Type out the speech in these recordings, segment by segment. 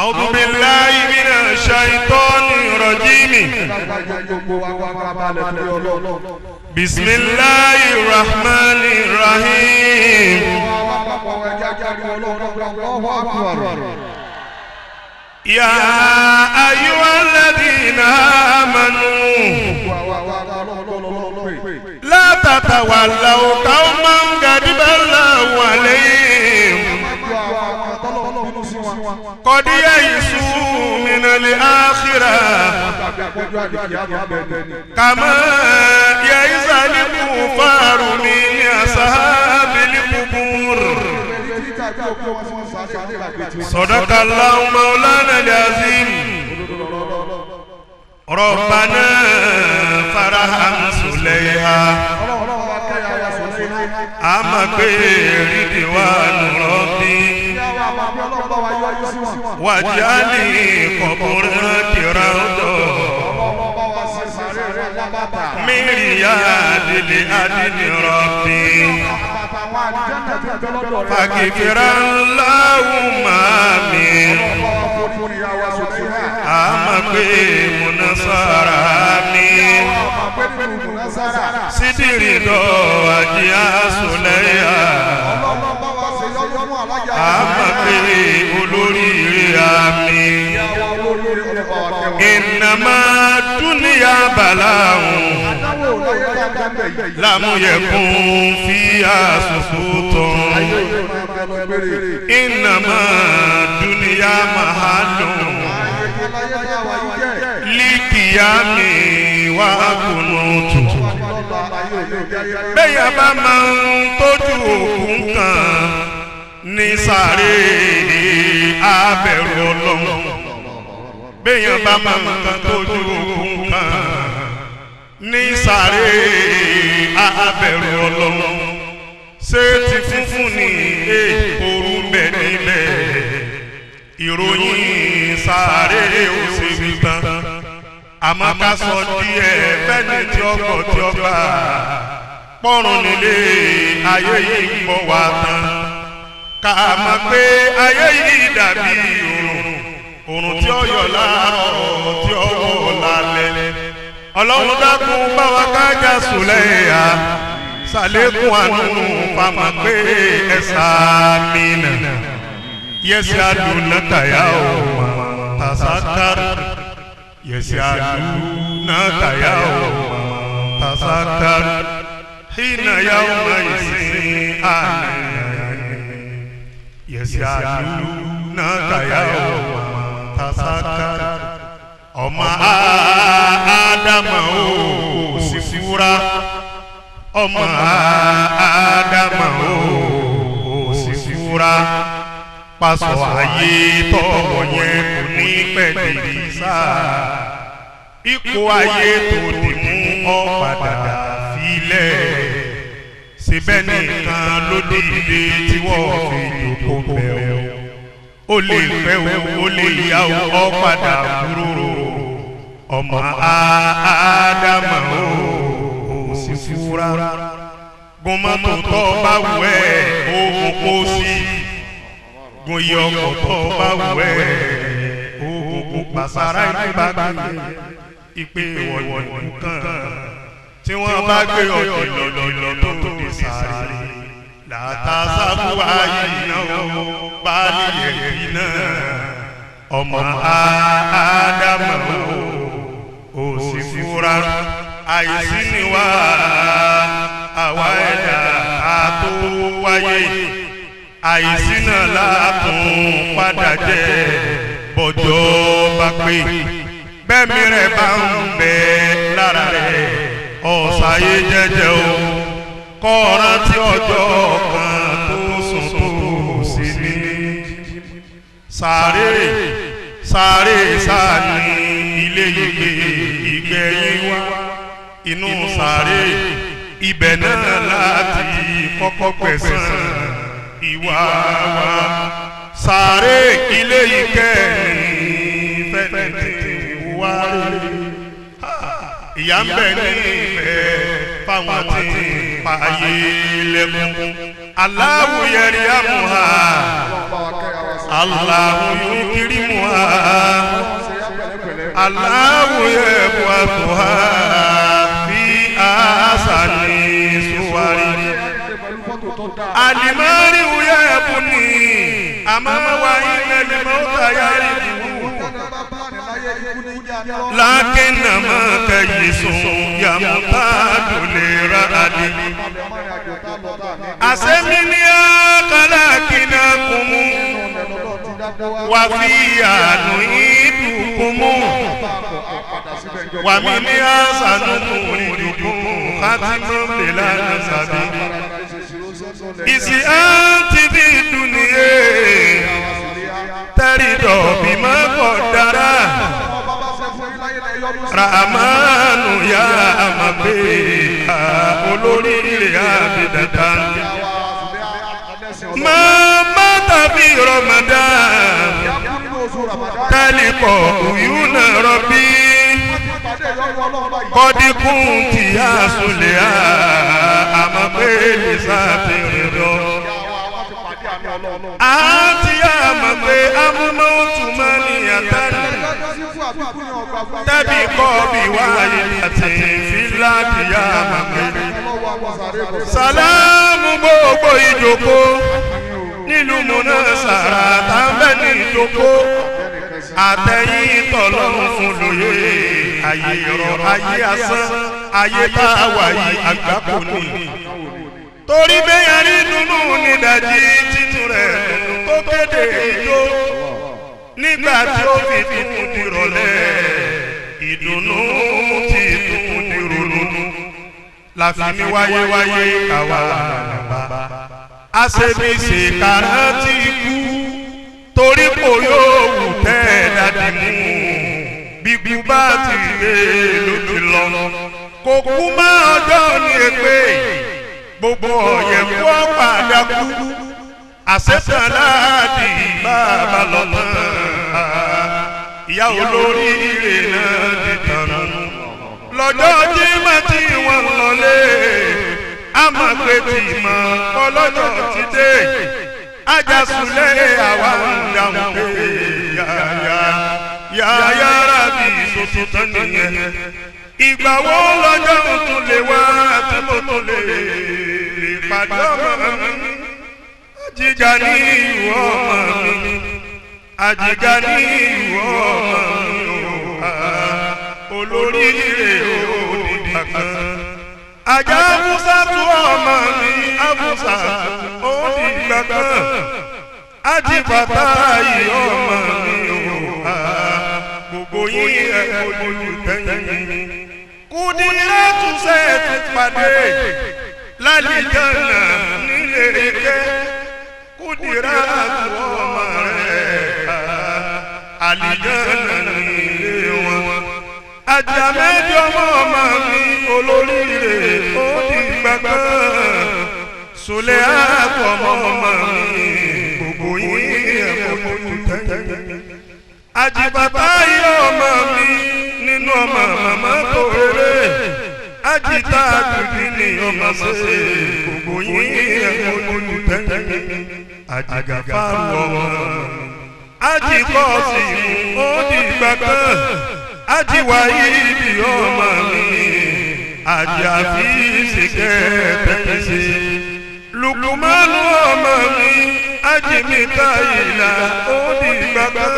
أعوذ بالله من الشيطان الرجيم. بسم الله الرحمن الرحيم. يا أيها الذين آمنوا لا تتولوا قوما غضب الله عليهم قد يئسوا من الآخرة كما يئس الكفار من أصحاب القبور. صدق الله مولانا العظيم. ربنا فرحم سليها أما رضوان ربي واجعلي قبرك روضة من رياض العدل ربي فاغفر اللهم آمين. أما منصر آمين. sídìrì lọ àjíyá sọlẹ́yà àmọ́ pé olóríire àmì ìnàmá dúníyà bàláhùn lámúyẹ̀kún fi àṣùṣù tán ìnàmá dúníyà màhálùn líkìyàmì wà kùnú tù. Bẹ́ẹ̀ bá máa ń tójú òkun kan ní sáré abẹ̀rù ọlọ́run. Bẹ́ẹ̀ bá máa ń tójú òkun kan ní sáré abẹ̀rù ọlọ́run. Ṣé ti funfun ní ooru ń bẹ níbẹ̀? Ìròyìn sáré ò ṣe wí tán. Àmọ́ ká sọ díẹ̀ fẹ́ni tí ó gbọ́ tí ó gbà pọ́run nílé ayé yìí ń bọ̀ wá tán. Ká mọ̀ pé ayé yìí dàbí òrùn, òrùn tí ó yọ láàárọ̀ tí ó wọ̀ lálẹ́. Ọlọ́run dákun bá wa kájà sùlẹ̀yà ṣàlékún àánú fáwọn pé ẹ̀sà mi nà. Yẹ́sì àdùnnà kàyà ó tàṣàkàrà. يسألونك يوم تسكر حين يوم يسألونك يوم تسكر ọmọ Ádámù ó sì fura ọmọ Ádámù ó sì fura pàṣọ ayé tọwọ yẹn kò ní pẹ̀lú sáà ipò ayé tó dì mú ọ padà filẹ̀ síbẹ̀ nìkan ló dìde tí wọ́n fi jókòó bẹ̀ o ó lè pẹ́ o ó lè yá o ọ padà kúrò ọmọ Ádámù ó sì fura gbọmọtò tó bá wù ẹ́ ó kó sí gun iye ọkọ̀ tó bá wù ẹ́ ogun pàṣàrà ìgbà gbé ìpè wọ̀nyí kan tí wọ́n bá gbé ọ̀dì lọ́lọ́lọ́ tó tóbi sáré làtàṣàbùwà yìí náà bá lè yẹ náà ọmọ Ádámù ó sì fura àìsí ni wá àwa ẹ̀dá àtó wáyé àìsí náà látún padà jẹ́ bọ́jọ́ bá pé bẹ́ẹ̀mí rẹ̀ bá ń bẹ lára rẹ̀ ọ̀sáyé jẹ́jẹ́ o kọ́ rántí ọjọ́ kan tó sùn tó sì ní. Sáré sáré sáni ilé ìgbé ìgbẹ́yìn wá inú sáré ibẹ̀ náà láti kọ́kọ́ gbẹ̀san ìwà wa sáré ilé ìkẹyìn fẹ́ni wá rí ìyá ń bẹ ní ìfẹ́ fáwọn tí ń pa ayé lẹ́kún aláwòyẹ̀rì àmúhà. Allahu yukrimuha Allahu yab'athuha fi ahsani suwari. Alimari yabni amama wa inna al-mawta yaribu lakinnama kayyisun yamtadu lira'adi. Asemi khalaqnakum wa fiha nu'idukum wa minha sanukhrijukum khatiman bila nasabi. Isi anti fi dunya tarido bima qaddara Rahmanu ya amabe olóríire abidata. Mama tàbí Ramadan tálíkọ̀ uyuna rọ̀bì kọ́díkùn tí a sùlẹ̀ àmọ́ pé lè sáfìrì lọ. Àti àmọ́ pé amúnáwó ní àtàlù tàbí kọ́ bí wáyé àti fílàdìyà àmọ́ pé. Sàlámù gbogbo ìjókòó nílùú múná sàrà tábẹ́ ní ìjókòó àtẹ̀yìn tọ̀lọ́run fún lóye ayé ọ̀rọ̀ ayé asán ayé tá a wà yìí àgbákò ni. Torí bẹ́yà rí dùnú nídàjí títún rẹ̀ tó kéde ìjó nígbà tí ó fi tuntun dìrọ̀lẹ́ ìdùnnú ti tuntun dìrònú láfi ní wáyé wáyé káwa nàbà àṣebíṣe kàrántì kú torí kò yóò wù tẹ́ ẹ̀ dàdí mú bíbí bá ti lé ló ti lọ kò kú mọ́ ọjọ́ ní èpè gbogbo ọ̀yẹ̀ kú ọ̀pàdà kú àṣetàn láàdì bàbá lọ́nà ìyá olóríire náà ti tànù lọ́jọ́ Jímọ̀ tí wọ́n lọlé àmọ́ pé tí mọ̀ ọlọ́jọ́ ti dé ajásùlẹ̀ àwa ń dáhùn pé yáyá yáyá rábì sọ̀tún tán nìyẹn. Ìgbà wo lọ́jọ́ tuntun lè wá tí mo tún lè lè pàdé ọmọ mi? Àjìgá ní ìwọ ọmọ mi. Àjìgá ní ìwọ ọmọ mi o. Olóríire òdìdí kan. Àjà Musa tún ọmọ mi, Amusa ó dìgbà kan. Àjìbàtà yìí ọmọ mi o. Gbogbo yín ẹ̀ kojú tẹ́yìn. Kùdìrẹ́ tún ṣe tún pàdé lálìjáná nílé ike. Kùdìrẹ́ tún ọmọ rẹ̀ àlìjáná nílé wọn. Àjà mẹ́jọ ọmọ ọmọ mi olóríire ó dìgbà kan. Sùlẹ̀ àtọ̀ ọmọ ọmọ mi gbogbo yín ẹ̀ kojú tẹ́yìn. Àjìbàtà yìí ọmọ mi nínú ọmọ màmá tó rere àjìtá àjùdí ni ọmọ ṣe gbogbo yín ẹ̀kọ́ ojú tẹ́yìn àjìgàfàrù ọmọ àjìkọ́sì ó dìgbà kan àjìwá ibi ọmọ mi àjàfi ṣèkẹ́ tẹ́yìn ṣe Lukumanu ọmọ mi àjìmíkà ìlà ó dìgbà kan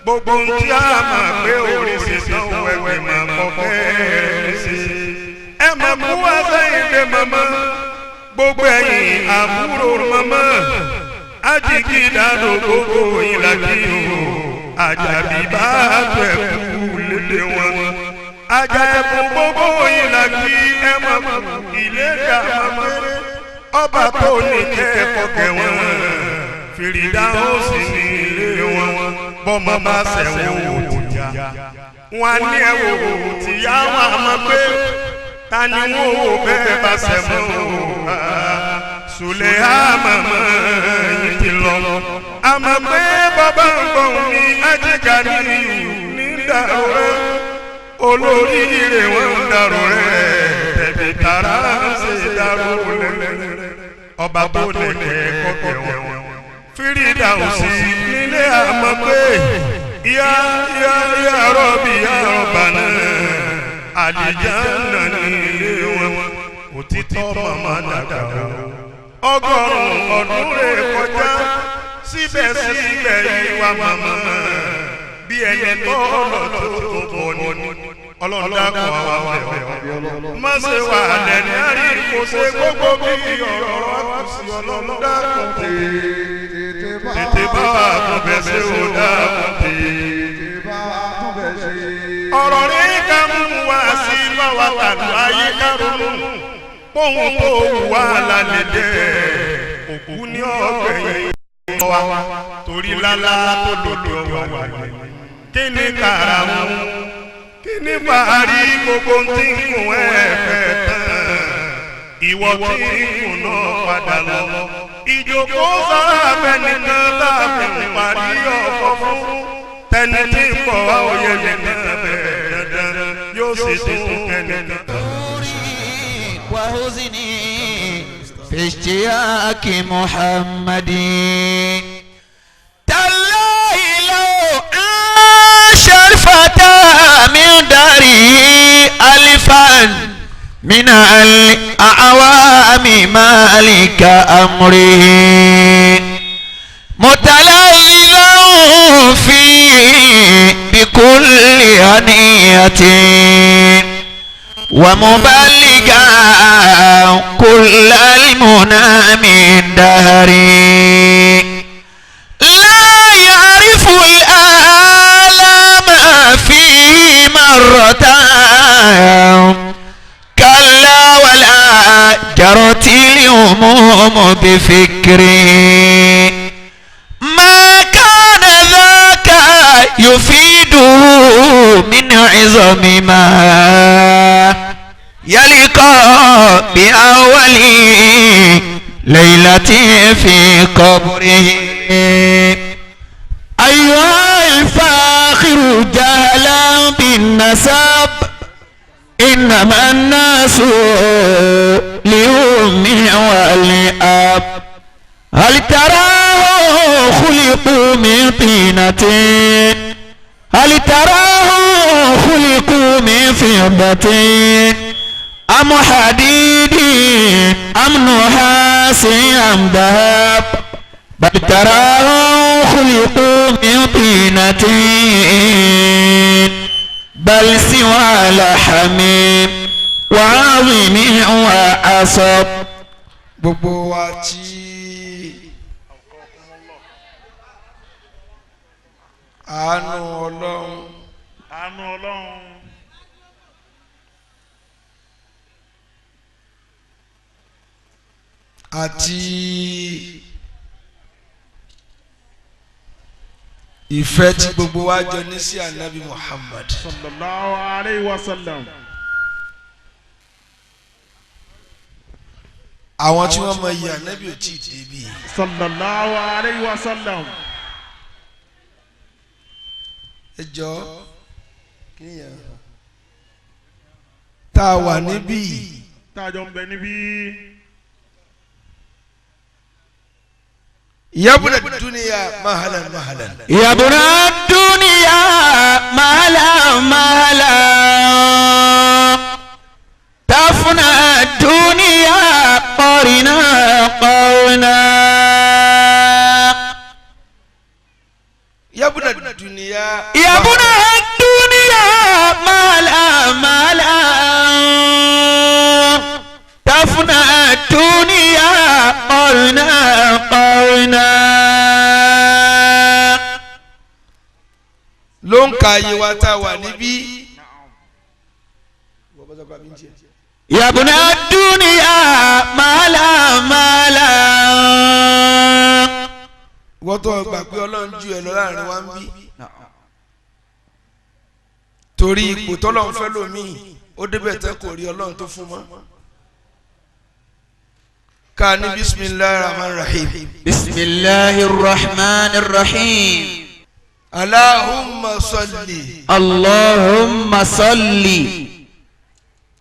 gbogbo ohun tí a máa gbé oríṣi tán wẹ̀wẹ̀ máa kọ́ fẹ́ẹ́ ṣe. Ẹ máa kú wá sẹ́yìn dé màmá gbogbo ẹ̀yìn àbúrò màmá ajígídàdó gbogbo ìlàkì o àjàbí bá tó ẹ̀kú lédè wọn. Àjà ẹ̀kú gbogbo ìlàkì ẹ máa kú ìlédà màmá ọba tó ní kẹ́ẹ̀kọ́ kẹwọn fìrìdá ó sì ní ilé wọn bọ́mọ bá sẹ̀wọ̀n wò tìyà. Wọ́n á ní ẹ wò tìyà wọn àmọ́ pé ta ni wọ́n wò bẹ́ẹ̀ bá sẹ̀mọ́ o. Sùlẹ̀ àmàmọ́ yìí ti lọ. Àmọ́ pé bàbá ń gbọ̀n mi ajíga ní ìlú ní dàrú rẹ̀. Olóríire wọn ń dàrú rẹ̀. Tẹ̀bí tara ń ṣe dàrú rẹ̀. Ọba tó lè kẹ́ kọ́kẹ́ wọn. Fírídàùsì nílé àmọ́ pé yá yá yá rọ́bì yá rọ́bà náà àlìjáná nílé wọn òtítọ́ màmá dàgbà o. Ọgọ́rùn-ún ọdún rẹ̀ kọjá síbẹ̀síbẹ̀ ìwà màmá bí ẹni tó lọ tó tó bọ̀ ni. Ọlọ́run dákun àwa bẹ̀ ọ́. Má ṣe wà lẹ́ni àrí kò ṣe gbogbo bí ọ̀rọ̀ wa kù sí. Ọlọ́run dákun tètè bá wa tún bẹ̀ ṣe ò dákun tètè. Ọ̀rọ̀ rẹ̀ ká mú wá sí báwa tàbí ayé ká ronú. Póhùn tó wù wá lálẹ́ dẹ́ òkú ní ọ̀gbẹ̀yìn wa torí lálá tó lòdì ọwọ́ wà lẹ́. Kí ni kàràmù? Kí ni fàárí gbogbo tí ń kùn ẹ̀ fẹ́ tán? Ìwọ tí ń kùn náà padà lọ. Ìjókòó sábẹ́ nìkan tá a fi ń parí ọ̀fọ̀ fún. Tẹni tí ń bọ̀ wá òye nìkan bẹ́ẹ̀ dandan yóò sì tún kẹ́nìkan. وحزني في اشتياق محمد تالله لو عاش الفتى من داره ألفا من الأعوام مالك أمره متلذذا فيه بكل هنية ومبلغا كل المنى من دهري لا يعرف الآلام فيه مرة كلا ولا جرت الهموم بفكره ما كان ذاك يفيده من عظم ما يلقى بأول ليلة في قبره. أيها الفاخر جهلا بالنسب إنما الناس لأم والأب هل تراه خلقوا من طينة هل تراه خلقوا من فضة أم حديد أم نحاس أم ذهب بل تراه خلقوا من طينة بل سوى لحم وعظم وعصب. Gbogbo wa tí àánú Ọlọ́run, àánú Ọlọ́run àti ìfẹ́ tí gbogbo wa jọ ní sí Ànábì Muhammad sallallahu alayhi wa sallam. Àwọn tí wọ́n mọ iye Ànábì ò tí ì débi sallallahu alayhi wa sallam. Ẹ jọ kíyàn tá a wà níbí tá a jọ ń bẹ níbí. Yabuna dunya mahalan mahalan. Yabuna dunya mahalan mahalan. Tafna dunya qarina qarina. Yabuna dunya. Yabuna dunya mahalan mahalan. Tafna dunya qarina qarina. Ló ń ka iye wa tá a wà níbí. Yabuna dunya mahalan mahalan. Wọ́n tó gbà pé Ọlọ́run ju ẹ lọ láàrin wa ń bí. Torí ipò tọ́lọ́run fẹ́ lómi ó débẹ̀ tẹ́ kò rí Ọlọ́run tó fún mọ́. Ká ní bisimilahi rahman rahim. Bisimilahi rahman rahim. Allahumma salli. Allahumma salli.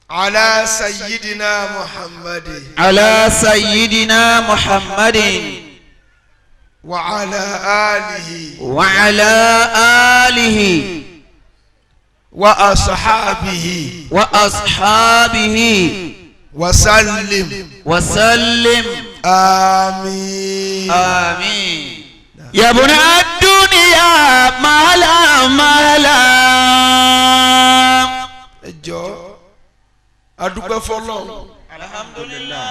Ala sayyidina Muhammadin. Ala sayyidina Muhammadin. وعلى آله وعلى آله وأصحابه وأصحابه وسلم وسلم آمين آمين يا ابن الدنيا مهلا مهلا Ẹ jọ̀ọ́, a dúpẹ́ fọ́lọ́run. Alhamdulillah.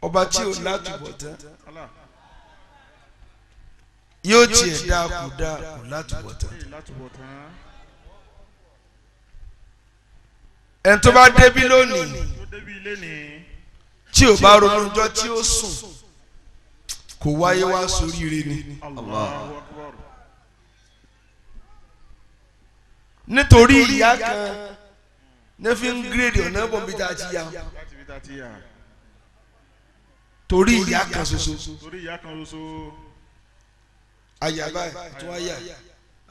Ọba tí ò látúbọ̀tán Allah. yóò tiẹ̀ dáa kò dáa kò látúbọ̀tán. Èyí látúbọ̀tán. Ẹni tó bá débí lónìí Tó débi ilé ní. tí ò bá ronú ọjọ́ tí ó sùn kò wáyé wá sóríire ni. Allahu Akbar. Nítorí ìyá kan ní fi ń gírèdì ọ̀nà bọ̀ bí tá a ti yà Láti fi ta ti yà. torí ìyá kan ṣoṣo. Torí ìyá kan ṣoṣo. Àyà báyìí àtúnwáyà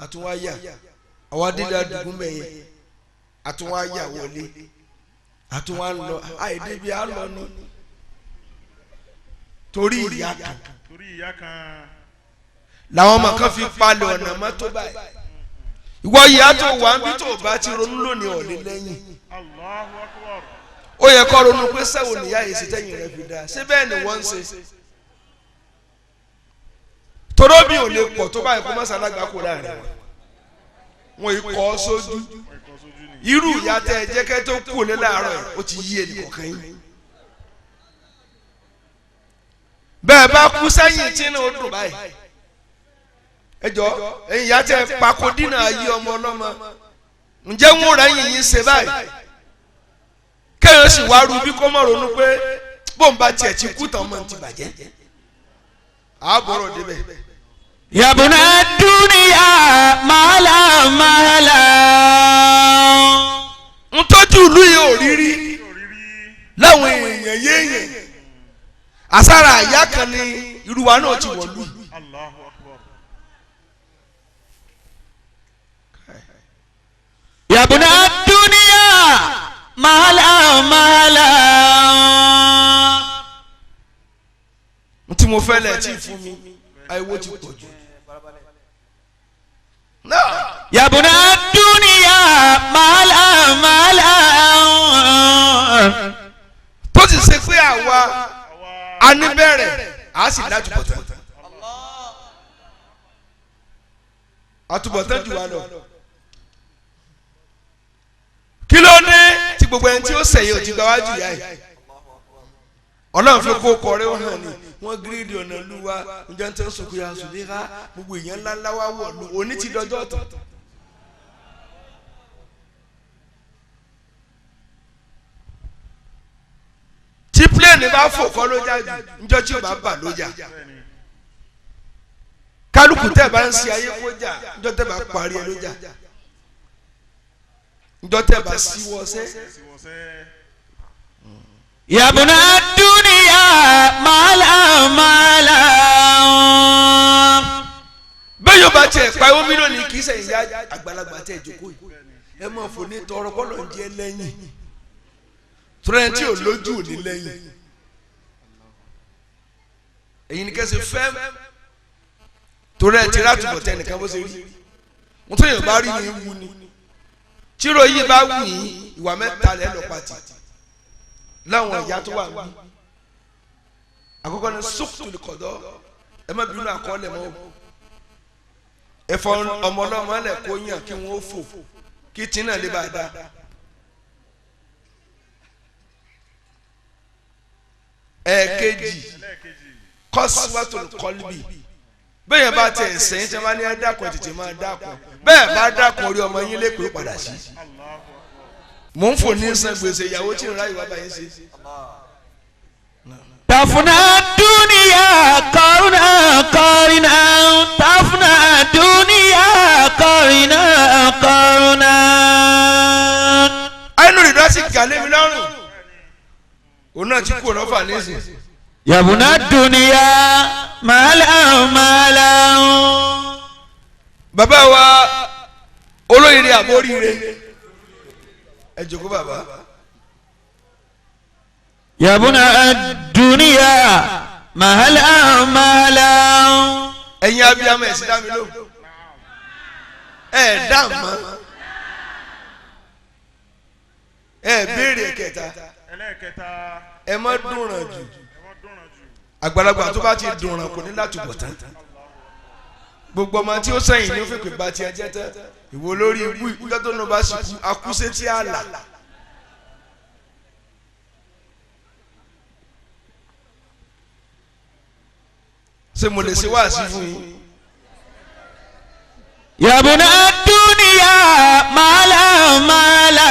àtúnwáyà àwa dídá dùgún bẹ̀yẹn àtúnwáyà wọlé àtúnwá ń lọ àìdébi á lọ ní torí ìyá kan Torí ìyá kan. làwọn ọmọ kan fi palẹ̀ ọ̀nà mọ́tò báyìí. Ìwọ ìyá tó wà ń bí tó bá ti ronú lónìí ọ̀lẹ́ lẹ́yìn. Allahu Akbar. Ó yẹ kó ronú pé sẹ́wọ̀n níyà yìí ṣe tẹ́yìn rẹ̀ fi dáa ṣé bẹ́ẹ̀ ni wọ́n ń ṣe. Toró mi ò lè pọ̀ tó báyìí kó má ṣàlágbá kó láàrin wọn wọn yìí kọ́ ọ sójú. Wọ́n kọ́ sójú ni. Irú ìyá tẹ ẹ jẹ́ kẹ́ tó kú ní láàárọ̀ yìí ó ti yí ẹnì kọ̀ọ̀kan yín. Bẹ́ẹ̀ bá kú sẹ́yìn tí inú ó dùn báyìí. Ẹ jọ ẹ̀yin ìyá tẹ pako dínà ayé ọmọ ọlọ́mọ, ǹjẹ́ wọn rẹ̀ yìnyín ṣe báyìí? Kéèyàn sì wá rú bí kó mọ̀ ronú pé bóun bá tiẹ̀ ti kú tán ọmọ ti bàjẹ́. Àbọ̀rọ̀ débẹ̀. يا ابن الدنيا مهلا مهلا Ń tọ́jú ìlú yìí ò rí rí Yóò rí rí. láwọn èèyàn yéèyàn àsára àyà kan ní irú wa náà ti wọ̀lú. Allahu Akbar. يا ابن الدنيا مهلا مهلا N tí mo fẹ́ lẹ̀ tí fún mi àìwó ti pọ̀ jù. Náà يا ابن الدنيا مهلا مهلا tó sì ṣe pé àwa a ní bẹ̀rẹ̀ a sì látúbọ̀tán. Àtúbọ̀tán jù wá lọ. Kí ló dé tí gbogbo ẹni tí ó sẹ̀yìn ò ti gba wájú ìyá yìí? Ọlọ́run fi kó kọrẹ́ ó hàn ní wọ́n gírídì ọ̀nà lúwa ǹjẹ́ ń tẹ́ sọ̀kú ya sùlẹ́ká gbogbo èèyàn ńlá ńlá wá wọ̀ lù òní ti dọjọ́ ọ̀tọ̀. Tí pílẹ̀nì bá fò kọ́ ló já jù ńjọ́ tí ò bá bà ló jà. Bẹ́ẹ̀ni. Kálukú tẹ́ bá ń ṣe ayé kó jà ńjọ́ tẹ́ bá parí ẹ ló jà ńjọ́ tẹ́ bá síwọ́ sẹ́. Síwọ́sẹ́. يا ابن الدنيا مهلا مهلا Bẹ́ẹ̀ yóò bá tiẹ̀ pa omi lónìí kì í sẹ́yìn yá àgbàlagbà tẹ̀ jókòó yìí ẹ máa fò ní tọrọ bọ́lọ̀ ń jẹ́ lẹ́yìn tọ́lẹ̀ tí ò lójú ò ní lẹ́yìn èyí ni kẹ́sì fẹ́ torí ẹ ti rátùbọ̀ tẹ nìkan bó ṣe rí mo tó yàn bá rí ni wù ni tíro yìí bá wù yín ìwà mẹ́ta lẹ́ lọ pàtì láwọn ìyá tó wà níbí. Àkọ́kọ́ ni sókùtù kọ̀dọ̀ ẹ má bínú àkọọ́lẹ̀ mọ́ o. Ẹ̀fọ́ ọmọ ọlọ́mọ lẹ̀ kó yàn kí wọ́n fò kí tí náà lè bá a dá. Ẹ̀ẹ̀kejì Ẹlẹ́ẹ̀kejì. kọ́síwátò kọ́líbì bẹ́ẹ̀ yẹn bá tiẹ̀ sẹ́yìn tí wọ́n bá ní ẹ dákun tètè máa dákun bẹ́ẹ̀ bá dákun orí ọmọ yín lẹ́kọ̀ọ́ padà sí. Allahu Akbar. Mò ń fò ní san gbèsè ìyàwó tí ń ráyè wá báyìí ṣe. تفنى الدنيا قرنا قرنا تفنى الدنيا قرنا قرنا Àìnú rìndọ́ sì gà lé mi lọ́rùn òun náà ti kú ọ̀rọ̀ fà nísìn. يا ابن الدنيا مهلا مهلا Bàbá wa olóyèrè àbóríire ẹ jòkó bàbá. يا ابن الدنيا مهلا مهلا. Ẹ̀yin abiyamọ ẹ̀ sì dá mi lóhùn. Ẹ dá mọ́. Ẹ béèrè kẹta. Ẹlẹ́ẹ̀kẹta. Ẹ má dùnràn jù. Ẹ má dùnràn jù. Àgbàlagbà tó bá ti dùnràn kò ní láti bọ̀ tán. Gbogbo ọmọ tí ó sẹ́yìn ní ó fèpè bá tiẹ̀ jẹ́ tán. Ìwọ lórí ibú ìjọ tó nù bá sì kú akúṣe tí a là. Ṣé mo lè ṣe wáàsí fún yín? يا ابن الدنيا مالا مالا.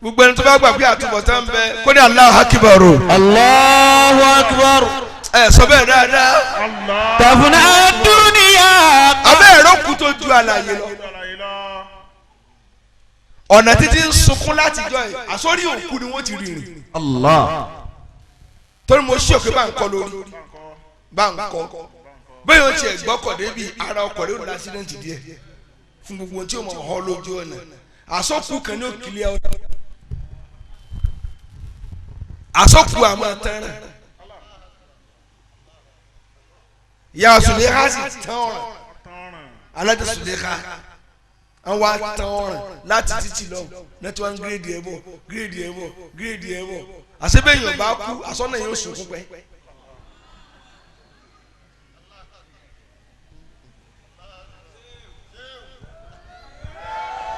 Gbogbo ẹni tó bá gbà pé àtúbọ̀tán ń bẹ kó ní Allahu Akbar o. الله أكبر. Ẹ sọ bẹ́ẹ̀ dáadáa. Allah. تفنى الدنيا. Abẹ́ ẹ̀rọ kú tó ju àlàyé lọ. Àlàyé lọ. Ọ̀nà títí ń sunkún látijọ́ yìí àsórí òkú ni wọ́n ti rìnrìn. الله. Torí mo ṣí òkè bá ń kọ́ lórí bá ń kọ́ bẹ́ẹ̀ yóò tiẹ̀ gbọ́kọ̀ débi ara ọkọ̀ rẹ̀ ó ní accident díẹ̀ fún gbogbo ohun tí ó mọ̀ ọ́ lójú ọ̀nà àsọkù kan ní òkìlẹ̀ ọ̀nà àsọkù àmọ́ tẹ́ràn ìyá Sùlẹ́ká sì tán ọ̀ràn Tọ́ràn. alájọ Sùlẹ́ká àwọn wa tán ọ̀ràn láti títì lọ nẹ́tí wọn gírèdì ẹ̀ bọ̀ gírèdì ẹ̀ bọ̀ gírèdì ẹ̀ bọ̀ àṣebẹ̀yìn ọba kú àsọ̀nà yóò sunkún pẹ́.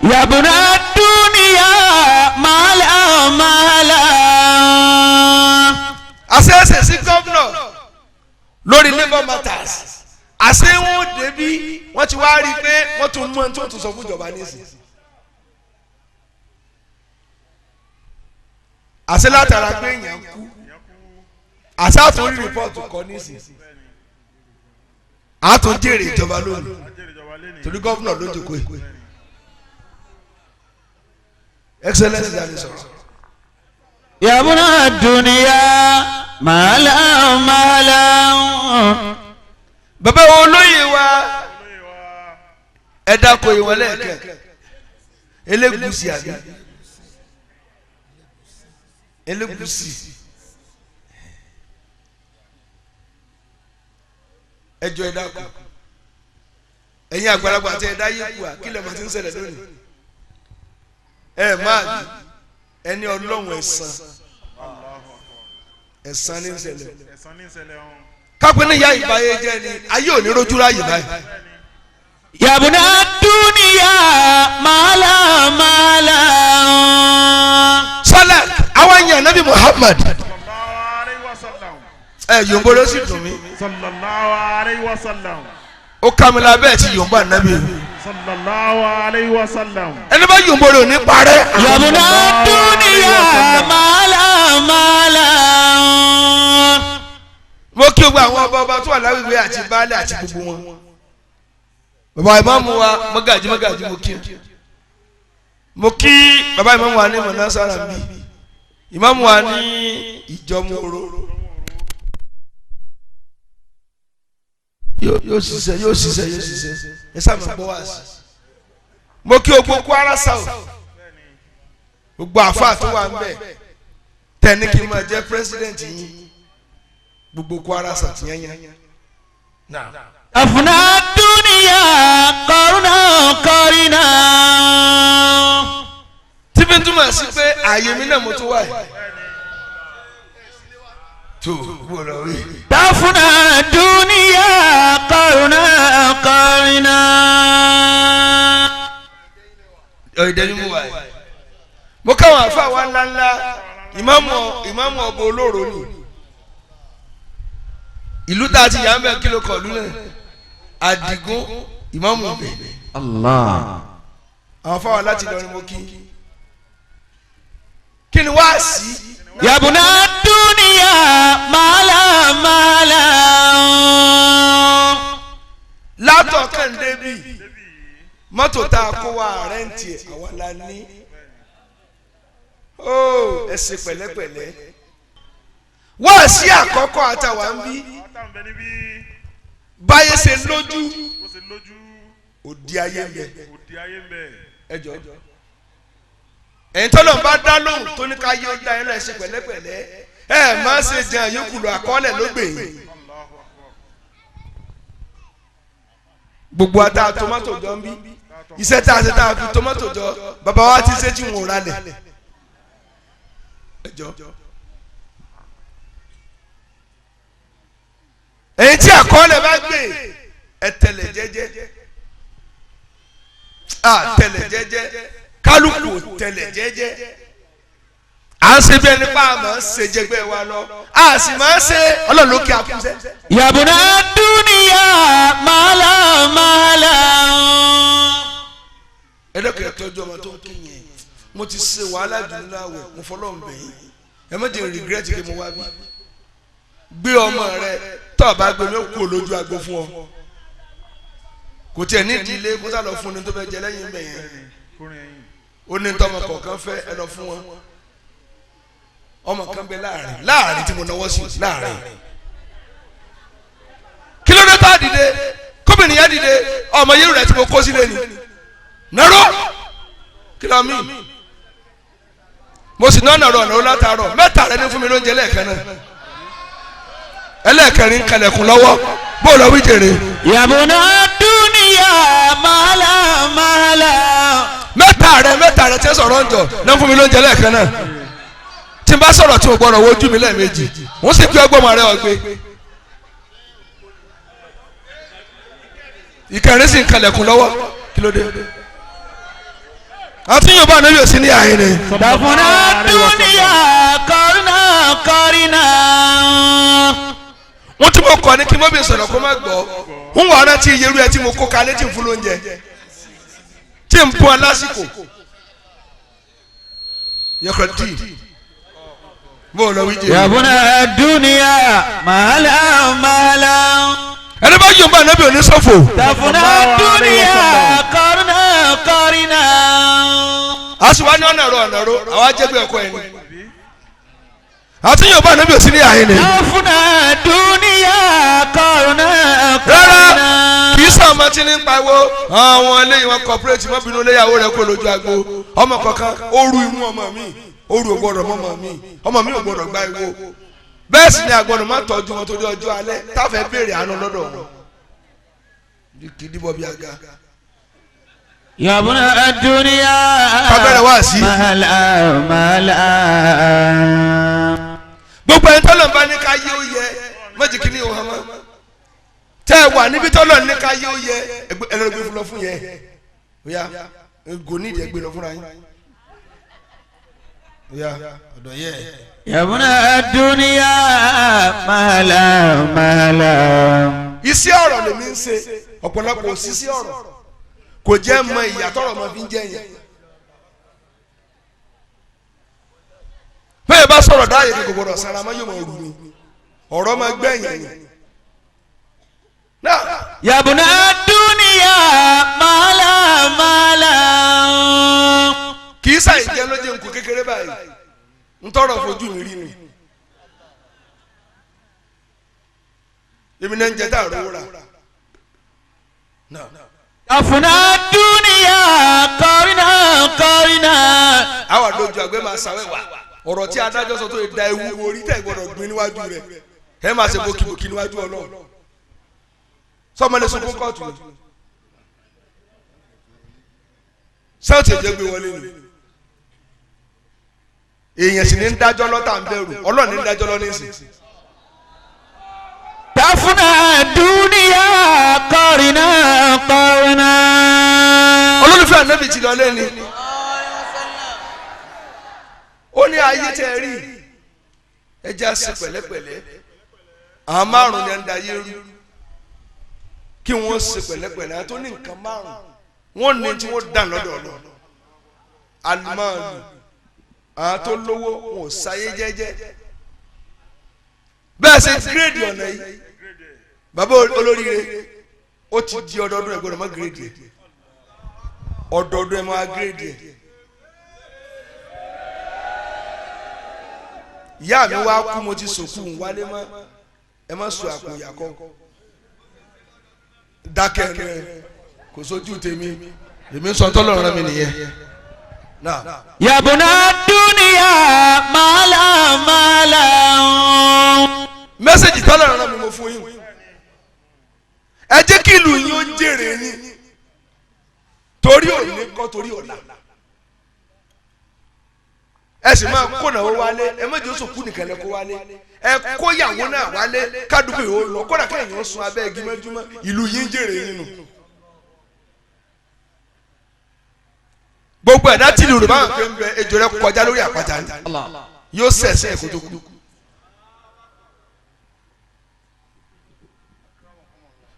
يا ابن الدنيا مالا مالا. Àṣẹ̀ṣẹ̀ sí gómìnà lórí labour matters àṣẹ wọn ò débi wọn ti wá rí i pé wọn tún mú ẹni tí wọn tún sọ fún ìjọba nísìnyí. Àṣẹ látara pé èèyàn kú àṣẹ àtúnrí rìpọ́ọ̀tù kọ nísìnyí àtún jèrè ìjọba lónìí Ajẹ́rìí ìjọba lẹ́nìí. torí gómìnà ló jókòó yìí. Excellence ìyá sọ̀rọ̀. يا ابن الدنيا مالا مالا. Bàbá wo olóyè wa Olóyè wa. ẹ dákọ̀ ìwọ̀n lẹ́ẹ̀kẹ́ Elégùṣì àbí Elégùṣì ẹjọ́ ẹ dákọ̀ ẹ̀yin àgbàlagbà tí ẹ dá yé kú à kí lè mọ̀ tí ń ṣẹlẹ̀ lónìí ẹ máa bí ẹni ọlọ́run ẹ̀san Allahu Akbar. ẹ̀san ní ń ṣẹlẹ̀ Ẹ̀san ní ìṣẹ̀lẹ̀ ọ̀hún. kápẹ́ ní ìyá ìbáyé jẹ́ ni ayé ò ní rojú ráyè báyìí. يا ابن الدنيا مالا مالا. Sọlá àwọn èèyàn Nabi Muhammad Sallallahu alayhi wa sallam. ẹ yòǹbó ló sì dùn mí Sallallahu alayhi wa sallam. ó ká mi lábẹ́ ti yòǹbó ànábì Sallallahu alayhi wa sallam. ẹni bá yòǹbó rẹ̀ ò ní parẹ́. يا ابن الدنيا مالا مالا. Mo kí gbogbo àwọn ọba ọba tó wà láwùjọ àti baálé àti gbogbo wọn bàbá ìmáàmù wa mọ́gàjí mọ́gàjí mo kí mo kí bàbá ìmáàmù wa ní mọ̀nàsára bí ìmáàmù wa ní ìjọmọ́rò yóò ṣiṣẹ́ yóò ṣiṣẹ́ yóò ṣiṣẹ́ ẹ sáà máa gbọ́ wá sí mo kí gbogbo Kwara South gbogbo àfáà tó wà ń bẹ̀ tẹ̀ ní kí n máa jẹ́ president yín gbogbo Kwara South yẹn yẹn. أفنى الدنيا قرنا قرنا. Tí fi ń túmọ̀ sí pé ààyè mi náà mo tún wà yìí. Tó wò lọ rí. تفنى الدنيا قرنا قرنا. Ọ̀dẹ ni mo wà yìí. Mo káwọn àfa wa ńláńlá ìmáàmù ìmáàmù ọba olóró ni. Ìlú tá a ti yà ń bẹ kí ló kọ̀ lú náà. Àdìgún ìmáàmù bẹ̀. الله. Àwọn afáwa láti Ìlọrin mo kí. Kí ni wá sí? يا ابن الدنيا مالا مالا. Látọ̀kàn débi mọ́tò tá a kó wa rẹ́ǹtì ẹ̀ àwa la ní. Ó ẹ ṣe pẹ̀lẹ́pẹ̀lẹ́. Wá sí àkọ́kọ́ àtàwà ń bí Àwọn táwọn bẹ níbí. báyé ṣe lójú Bó ṣe lójú. òdi ayé ń bẹ. Òdi ayé ń bẹ. Ẹ jọ ẹ̀yin tọ́lọ̀ ń bá dá lóhùn tó ní ká yé ó dá yín lọ ẹ ṣe pẹ̀lẹ́pẹ̀lẹ́. Ẹ má ṣe jẹun yòókù lọ, àkọọ́lẹ̀ ló gbè yín. Gbogbo ata tomato jọ ń bí iṣẹ́ tá a ṣe tá a fi tomato jọ, bàbá wa ti ṣe tí wọn ò ralẹ̀. Èyí tí àkọọ́lẹ̀ bá gbé, ẹ tẹ̀lẹ̀ jẹ́jẹ́, a tẹ̀lẹ̀ jẹ́jẹ́, kálukú tẹ̀lẹ̀ jẹ́jẹ́. À ń ṣe bí ẹni pa àmọ́ ń ṣe jẹgbẹ́ wa lọ, a sì máa ń ṣe Ọlọ́run lókè àkúṣe. Yabuna dúníyà màlá màlá. Ẹ dẹ́kun, ẹ tọ́jú ọmọ tó ń kí yẹn. Mo ti ṣe wàhálà jù nínú àwẹ̀, mo fọlọ́run bẹ̀ yín, ẹ má jẹ́ regret kí mo wá bí. Gbé ọmọ rẹ, tó o bá gbé mi ó kú olójú agbo fún ọ. Kò tiẹ̀ ní ìdílé kó sá lọ fún ni tó fẹ́ jẹ lẹ́yìn bẹ̀ yẹn. Ó ní tọmọ kọ̀ọ̀kan fẹ́, ẹ lọ fún wọn. Ọmọ kan bẹ láàrin láàrin tí mo náwó sí láàrin. Kí ló dé tá a dìde kóbìnrin yẹn dìde? Ọmọ yẹn rẹ tí mo kó sílé ni náró kí ló mí. Mo sì náà nàró ọ̀nà látàárọ̀ mẹ́ta rẹ ní fún mi lóúnjẹ lẹ́ẹ̀kan náà, ẹlẹ́ẹ̀kẹrin kẹlẹ̀kùn lọ́wọ́ bó lọ wí jèrè. Yabuna dúníyà màlá màlá. Mẹ́ta rẹ tí ń sọ̀rọ̀ ń jọ náà fún mi lóúnjẹ lẹ́ẹ̀kan náà. Tí n bá sọ̀rọ̀ tí o gbọ́dọ̀ wojú mi lẹ́ẹ̀mejì, wọ́n sì fi ọgbọ́n rẹ ọgbẹ́. Ìkẹrin sì ń kalẹ̀kùn lọ́wọ́, kí ló dé? Àti Yorùbá àná yóò sí ní àyè ni. Tafuna dúníyà kọ́rinà kọ́rinà. Wọ́n tí mo kọ́ ni kí mọ́bí sọ̀rọ̀ kó má gbọ́. Ń wà rántí iye irú ẹ tí mo kó kalẹ̀ tí n fún lóúnjẹ, tí n bọ́ lásìkò. Yọkọ̀ dì bó lọ wí jẹ. Yabuna dúníyà màlá màlá. Ẹni bá Yorùbá àná bí òní sọ̀fò. Tafuna dúníyà kọ́rinà kọ́rinà. A sì wá ní ọ̀nà rọ ọ̀nà ro, àwa jẹ́ bí ọkọ ẹni. Àti Yorùbá àná bí òsì ní àyè ni. Tafuna dúníyà kọ́rinà Rárá, kọ́rinà. kì í sọ ọmọ tí ní ń pariwo àwọn eléyìí wọn kọpúrẹ́tì mọ́bìnrin oléyàwó rẹ̀ kó lójú agbo. Ọmọ kọ̀ọ̀kan ó ru imú ọmọ mi, ó ru ògbọ́dọ̀ mọ́ ọmọ mi, ọmọ mi ò gbọ́dọ̀ gba ìwo. Bẹ́ẹ̀ sì ni àgbọ̀dọ̀ má tọ́jú wọn torí ọjọ́ alẹ́ táfẹ́ béèrè àánú lọ́dọ̀ wọn. Kì í dìbò bí aga. Yabuna dúníyà Kábẹ́rẹ́ wá sí. màlá màlá. Gbogbo ẹni tọ́lọ̀ bá ní ká yé ó yẹ méjì kí ni ó hàn mọ́. Tẹ́ ẹ wà níbi tọ́lọ̀ ní ká yé ó yẹ ẹlẹ́gbẹ́ fún lọ fún yẹ. Oya gò ní ìdí ẹgbẹ́ lọ fúnra yín. Oya ọ̀dọ̀ yẹ. Yabuna dúníyà màlá màlá. Iṣẹ́ ọ̀rọ̀ lèmi ń ṣe, ọ̀pọ̀lọpọ̀ òṣìṣẹ́ ọ̀rọ̀ kò jẹ́ mọ ìyàtọ̀rọ̀ mọ fi ń jẹ́ yẹn. Bẹ́ẹ̀ bá sọ̀rọ̀ dáàyè kò gbọdọ̀ sara mọ́, yóò mọ̀ rù mí, ọ̀rọ̀ máa gbẹ̀yìn ni. Náà Yabuna dúníyà màlá màlá. kì í sàyìn jẹ́ ló jẹ́ nkù kékeré báyìí, ń tọrọ fojú mi rí mi. Èmi náà ń jẹ tá àrówó rà. Náà Tafuna dúníyà kọ́rinà kọ́rinà. àwọn àdójú àgbẹ̀ máa sàwẹ́wà ọ̀rọ̀ tí adájọ́ sọ tó lè da ewu orí tẹ̀ gbọ́dọ̀ gbin níwájú rẹ̀, ẹ máa ṣe bókibóki níwájú Ọlọ́run. Sọmọ lè sunkún kóòtù ni sẹ́ọ̀tì ẹ̀jẹ̀ gbé wọlé ni. Èèyàn sì ní ń dájọ́ lọ́tà ń bẹ̀rù Ọlọ́run ní ń dájọ́ lọ́ nísìn. Tafuna dúníyà kọ́rinà kọ́rinà. Olólùfẹ́ ànábì ti lọ lẹ́ni. Ó ní ayé tẹ́ ẹ rí, ẹ já sí pẹ̀lẹ́pẹ̀lẹ́. Àwọn márùn-ún ni ẹ ń da ayé rú, kí wọ́n ṣe pẹ̀lẹ́pẹ̀lẹ́. Àwọn tó ní nǹkan márùn-ún wọ́n ní tí wọ́n dàn lọ́dọ̀ Ọlọ́run. Alimọ́ọ̀lù, àwọn tó lówó wọn ò sáyé jẹ́jẹ́. Bẹ́ẹ̀ ṣe gírèdì ọ̀nà yìí, bàbá olóríire ó ti di ọdọọdún, ẹ̀ gbọ́dọ̀ má gírèdì ẹ̀, ọdọọdún ẹ̀ má gírèdì ẹ̀. Ìyá mi wá kú, mo ti sòkú ń wálé mọ́, ẹ má sọ àpò ìyàkọ́ dákẹ́ ẹnu ẹ, kò sójú tèmi, èmi ń sọ tọ́lọ́run rán mi nìyẹn. Náà. Yabuna dúníyà màlá màlá. Message tọ́lọ̀ rán mi mo fún yín. Ẹ jẹ́ kí ìlú yín ó jèrè yín. Torí òní kọ́ torí ọ̀la. Ẹ sì máa kó náwó wálé, ẹ má jẹ́ oṣù nìkan lẹ kó wálé. Ẹ kó yàwó náà wálé kádùúgbò yìí ó lọ kódà kéèyàn sun abẹ́ igi mọ́júmọ́ ìlú yín jèrè yín nù. Gbogbo ẹ̀dá tí ìlú rẹ̀ bá ń pè ń bẹ ejò rẹ̀ kọjá lórí àpáta ni yóò sẹ̀sẹ̀ ẹ̀kọ́ tó kú.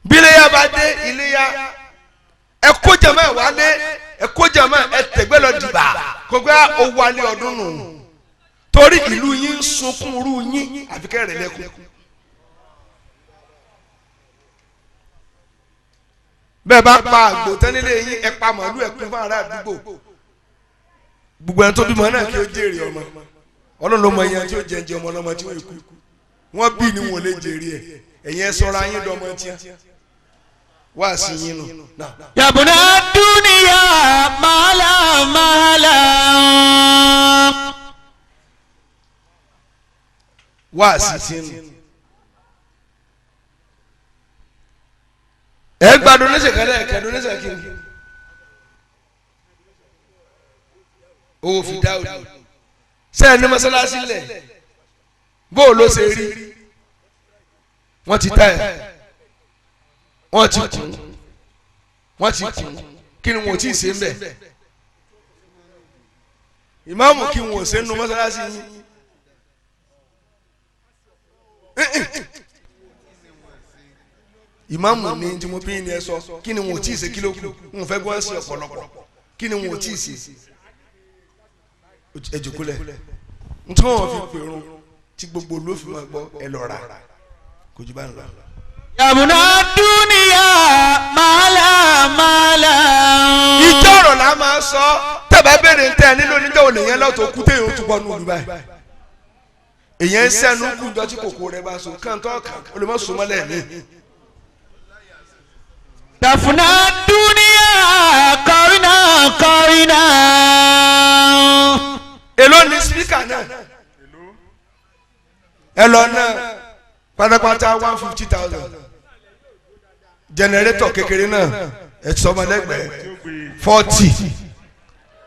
Bíléyà bá dé iléyà ẹ kó jàmá ẹ wálé ẹ kó jàmá ẹ tẹ̀gbẹ́ lọ dìbà kó gbé ó wálé ọdún nù torí ìlú yín ń sunkún rú yín àfikẹ́ rẹ̀ lẹ́kún. Bẹ́ẹ̀ bá pa àgbò tán nílé yín ẹ pa màálù ẹ kún fún ará àdúgbò gbogbo ẹni tó bímọ náà kí ó jèrè ọmọ Ọlọ́run ló mọ iye tí ó jẹjẹ ọmọ ọlọ́mọ tí wọ́n kú wọ́n bí ni wọ́n lè jèrè ẹ̀ ẹ̀yin ẹ sọ̀rọ̀ ayé dọ́mọ tíá wá sí yín nù. Yabuna dúníyà màálà màálà. Wá sí yín nù. Ẹ gba donation kan lẹ́ẹ̀kan donation kí ni owó fi dá òdu sẹ́ẹ̀ ní mọ́sálásí lẹ̀ bó o ló ṣe rí wọ́n ti tá ẹ̀ wọ́n ti kún wọ́n ti kún kí ni wọ́n ti ṣe ń bẹ̀ ìmáàmù kí wọ́n ṣe ń nu mọ́sálásí yín. Ìmáàmù ní tí mo bí ní ẹ sọ kí ni wọn ò tí ì ṣe kí ló kù n ò fẹ́ gbọ́n sí ọ̀pọ̀lọpọ̀ kí ni wọn ò tí ì ṣe ẹ jòkúlẹ̀ n tí wọn fi pèrún tí gbogbo ló fi máa gbọ́ ẹ lọ rà kò jù bá ń lọ. Yabuna dúníyà màálà màálà. Ìjọ ọ̀rọ̀ la máa sọ tẹ̀bá béèrè ń tẹ́ ẹ nílò oníjọ́ òní yẹn lọ́tọ̀ kú téèyàn tún bọ́ nù lù báyìí. Èyàn ń sẹ́nu kú ìjọ tí kòkó rẹ bá so kàńtọ́ kàn ó lè má so mọ́lẹ̀ mi. Tafuna dúníyà kọ́rinà kọ́rinà. Èló ni spíkà náà? Ẹ lọ náà pátápátá 150,000. Jẹnẹrétọ̀ kékeré náà ẹ sọmọlẹ́gbẹ̀ẹ́ 40.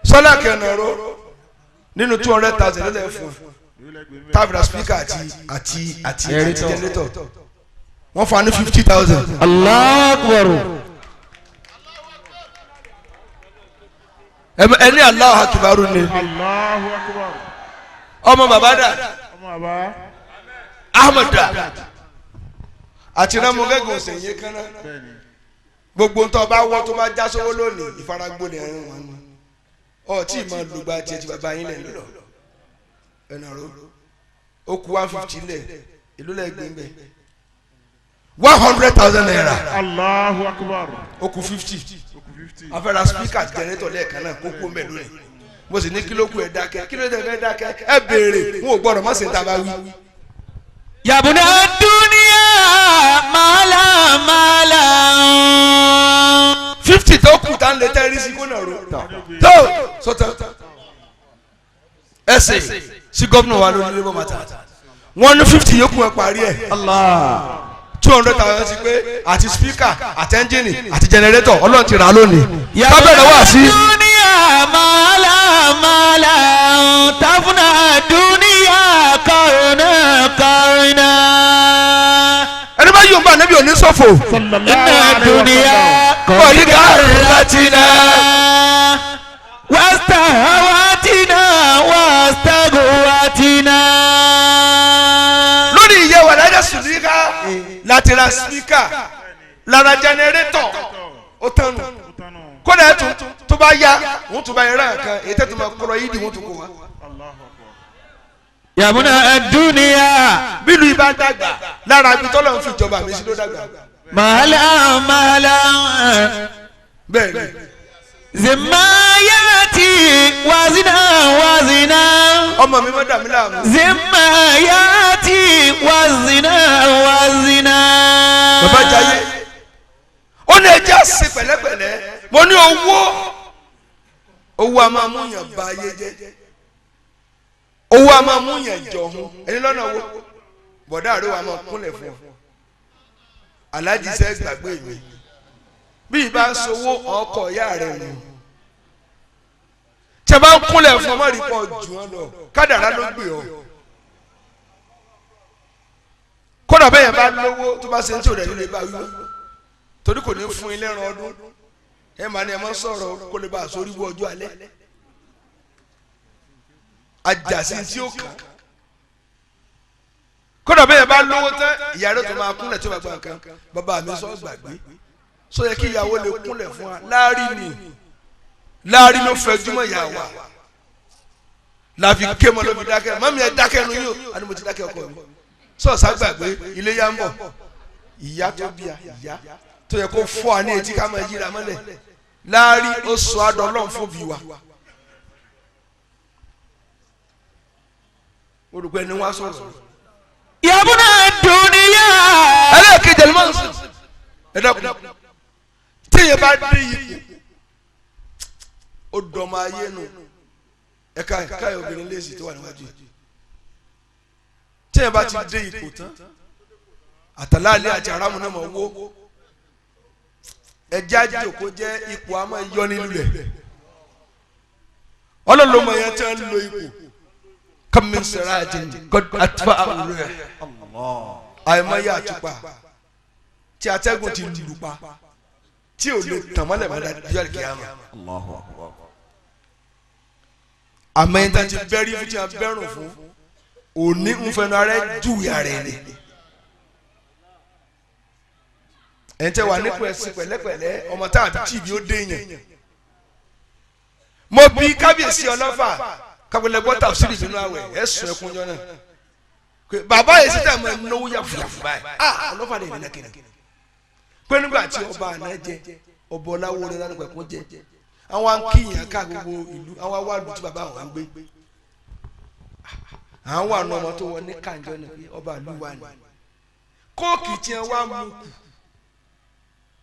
Sọ́lá kẹ̀nàró nínú 200,000 ló lẹ̀ fún tábìlà spíkà àti àti àti àti jẹnẹrétọ̀ wọ́n fún wa ní 50,000. Allahu Akbar. Ẹ ní Allahu Akbar ni. Allahu Akbar. Ọmọ bàbá dà. Ọmọ bàbá. Ahmed dà. Àti rámọ gẹ́gùn ọ̀sẹ̀ yẹn kan náà. Gbogbo ntọ́ bá wọ́ tó bá já sówó lónìí ìfaragbó ni ẹ̀rín wọn. Ọ tí ì máa lùgbà tiẹ̀ tí bàbá yín lẹ̀ ń lọ. Ẹnà ro. Ó ku 150 lẹ̀. Èló lẹ̀ gbé ń bẹ̀. 100,000 naira. Allahu Akbar. Ó kù 50. Afẹ́ra speaker generator lẹ́ẹ̀kan náà kó kú mbẹ̀ lónìí. Mo sì ní kíló kù ẹ̀ dákẹ́ kíló tẹ̀ fẹ́ dákẹ́ ẹ béèrè n ò gbọ́dọ̀ má ṣe ń taba wí. Yabuna dúníyà màálà màálà. 50 tó kù tá n lè tẹ́rí sí kó náà ro. Tó sọtọ ẹ sè sí gómìnà wa lórí labour matter. Wọ́n ní 50 yòókù ẹ parí ẹ̀. Allah. 200,000 ti pé àti speaker àti ẹ́ńjìnì àti jẹnẹrétọ̀ Ọlọ́run ti rà á lónìí. Kábẹ̀rẹ̀ wá sí. Dúníyà màálà màálà tafuna dúníyà kọ́rinà kọ́rinà. Ẹni bá yóò bá níbi òní sọ̀fò. Iná dúníyà Kọ̀líkà látinà. Wàstà hawatina wàstà gùwàtina. Lórí ìyẹ́ wà lájà sùnìkà láti ra speaker lára jẹnẹrétọ̀ ó tánu. Kódà ẹ̀ tún tó bá yá wọ́n tún bá yẹn rà nǹkan èyí tẹ́ tó máa kọ́ lọ yídì wọ́n tún kó wa. Yabuna dúníyà Bílù ibà dàgbà lára ibi tọ́lọ̀ ń fi ìjọba mi sí ló dàgbà. màálà màálà. Bẹ́ẹ̀ ni. Zimayati wazina wazina. Ọmọ mi má dà mí láàmú. Zimayati wazina wazina. Bàbá Jayé ó ní ẹjẹ́ ṣe pẹ̀lẹ́pẹ̀lẹ́ mo ní owó owó a máa mú yàn ba ayé jẹ́. Owó a máa mú yẹn jọ hun ẹni lọ́nà wo bọ̀dá àríwá máa kúnlẹ̀ fún ọ. Aláàjì sẹ́ gbàgbé mi bí ìbá ń sowó ọkọ̀ ìyá rẹ̀ nù. Tí a bá ń kúnlẹ̀ fún ọmọ rí pọ̀ jù ọ́ lọ, kádàrá ló gbé ọ. Kódà bẹ́ẹ̀ yẹn bá lówó tó bá ṣe ń tí ò rẹ̀ nílé bá wíwọ́ torí kò ní fún ilé ẹran ọdún. Ẹ máa ní ẹ máa sọ̀rọ̀ kó lè bá a sórí wọ ọjọ́ alẹ́. Ajásí tí ó kàn. Kódà bẹ́ẹ̀ bá lówó tán, ìyá rẹ̀ tó máa kúnlẹ̀ tí ó bá gba nǹkan. Bàbá mi sọ gbàgbé. Sọ yẹ kí ìyàwó lè kúnlẹ̀ fún wa. Láàrí ni láàrí ló fẹjúmọ́ ìyá wa. Láfi ké mọ́ ló fi dákẹ́. Mọ́mí ẹ dákẹ́ nu yín o. Àní mo ti dákẹ́ ọkọ mi. Sọ̀sá gbàgbé ilé yá ń bọ̀. Ìyá tó bí a ìyá tó yẹ kó fọ́ a ní etí ká máa yíra mọ́lẹ̀. Láàrí ó sọ adọ́ ọlọ́run fún bí wa. Olùkọ́ ẹni wá sọ̀rọ̀. Yabuna dunuya. Ẹlẹ́ẹ̀kejì ẹni máa ń sùn. Ẹ dákun. Tíyẹn bá dé ipò, ó dọ̀mọ ayé nu. Ẹ̀ka ẹ̀ka obìnrin léèsì tó wà níwájú yìí. Tíyẹn bá ti dé ipò tán, àtàlálẹ̀ àti aráàmù náà mọ̀ wó. Ẹjẹ́ àjòkó jẹ́ ipò àmọ́ yọ nílùú rẹ̀. Ọlọ́run ló mọ̀ yẹn tí wọ́n ń lo ipò. Kam min sirajin qad atfa'a rih. Àìmọye àtùpà tí atẹ́gùn ti lù pa tí ò lè tàn mọ́lẹ̀ mọ́ dájú àlùkìyámà. Àmọ́ ẹni tá ti bẹ́rí fún tí a bẹ́rùn fún òní ń fẹnu ara ẹ júwe ara ẹ ni. Ẹni tẹ́ wà nípò ẹ̀sìn pẹ̀lẹ́pẹ̀lẹ́ ọmọ tá àbí tìbí ó dé yẹn. Mo bi kábíyèsí ọlọ́fà kábílẹ̀ gbọ́ tàfsírì nínú àwẹ̀ ẹ̀ sùn ẹkún jọ náà. Bàbá yìí sísè mọ̀ náwó yàfùyàfù báyìí. Ah ọlọ́fà lè nínú kìnnì. Pé nígbà tí ọba àná jẹ ọba ọláwó rẹ lánàá pẹ̀kún jẹ àwọn akíyàn ká gbogbo ìlú àwọn awàlú tí bàbá àwọn ń gbé. Àwọn wà nù ọmọ tó wọ ní kànjọ ni pé ọba ìlú wa ni. Kóòkì tí wọn wá mú kù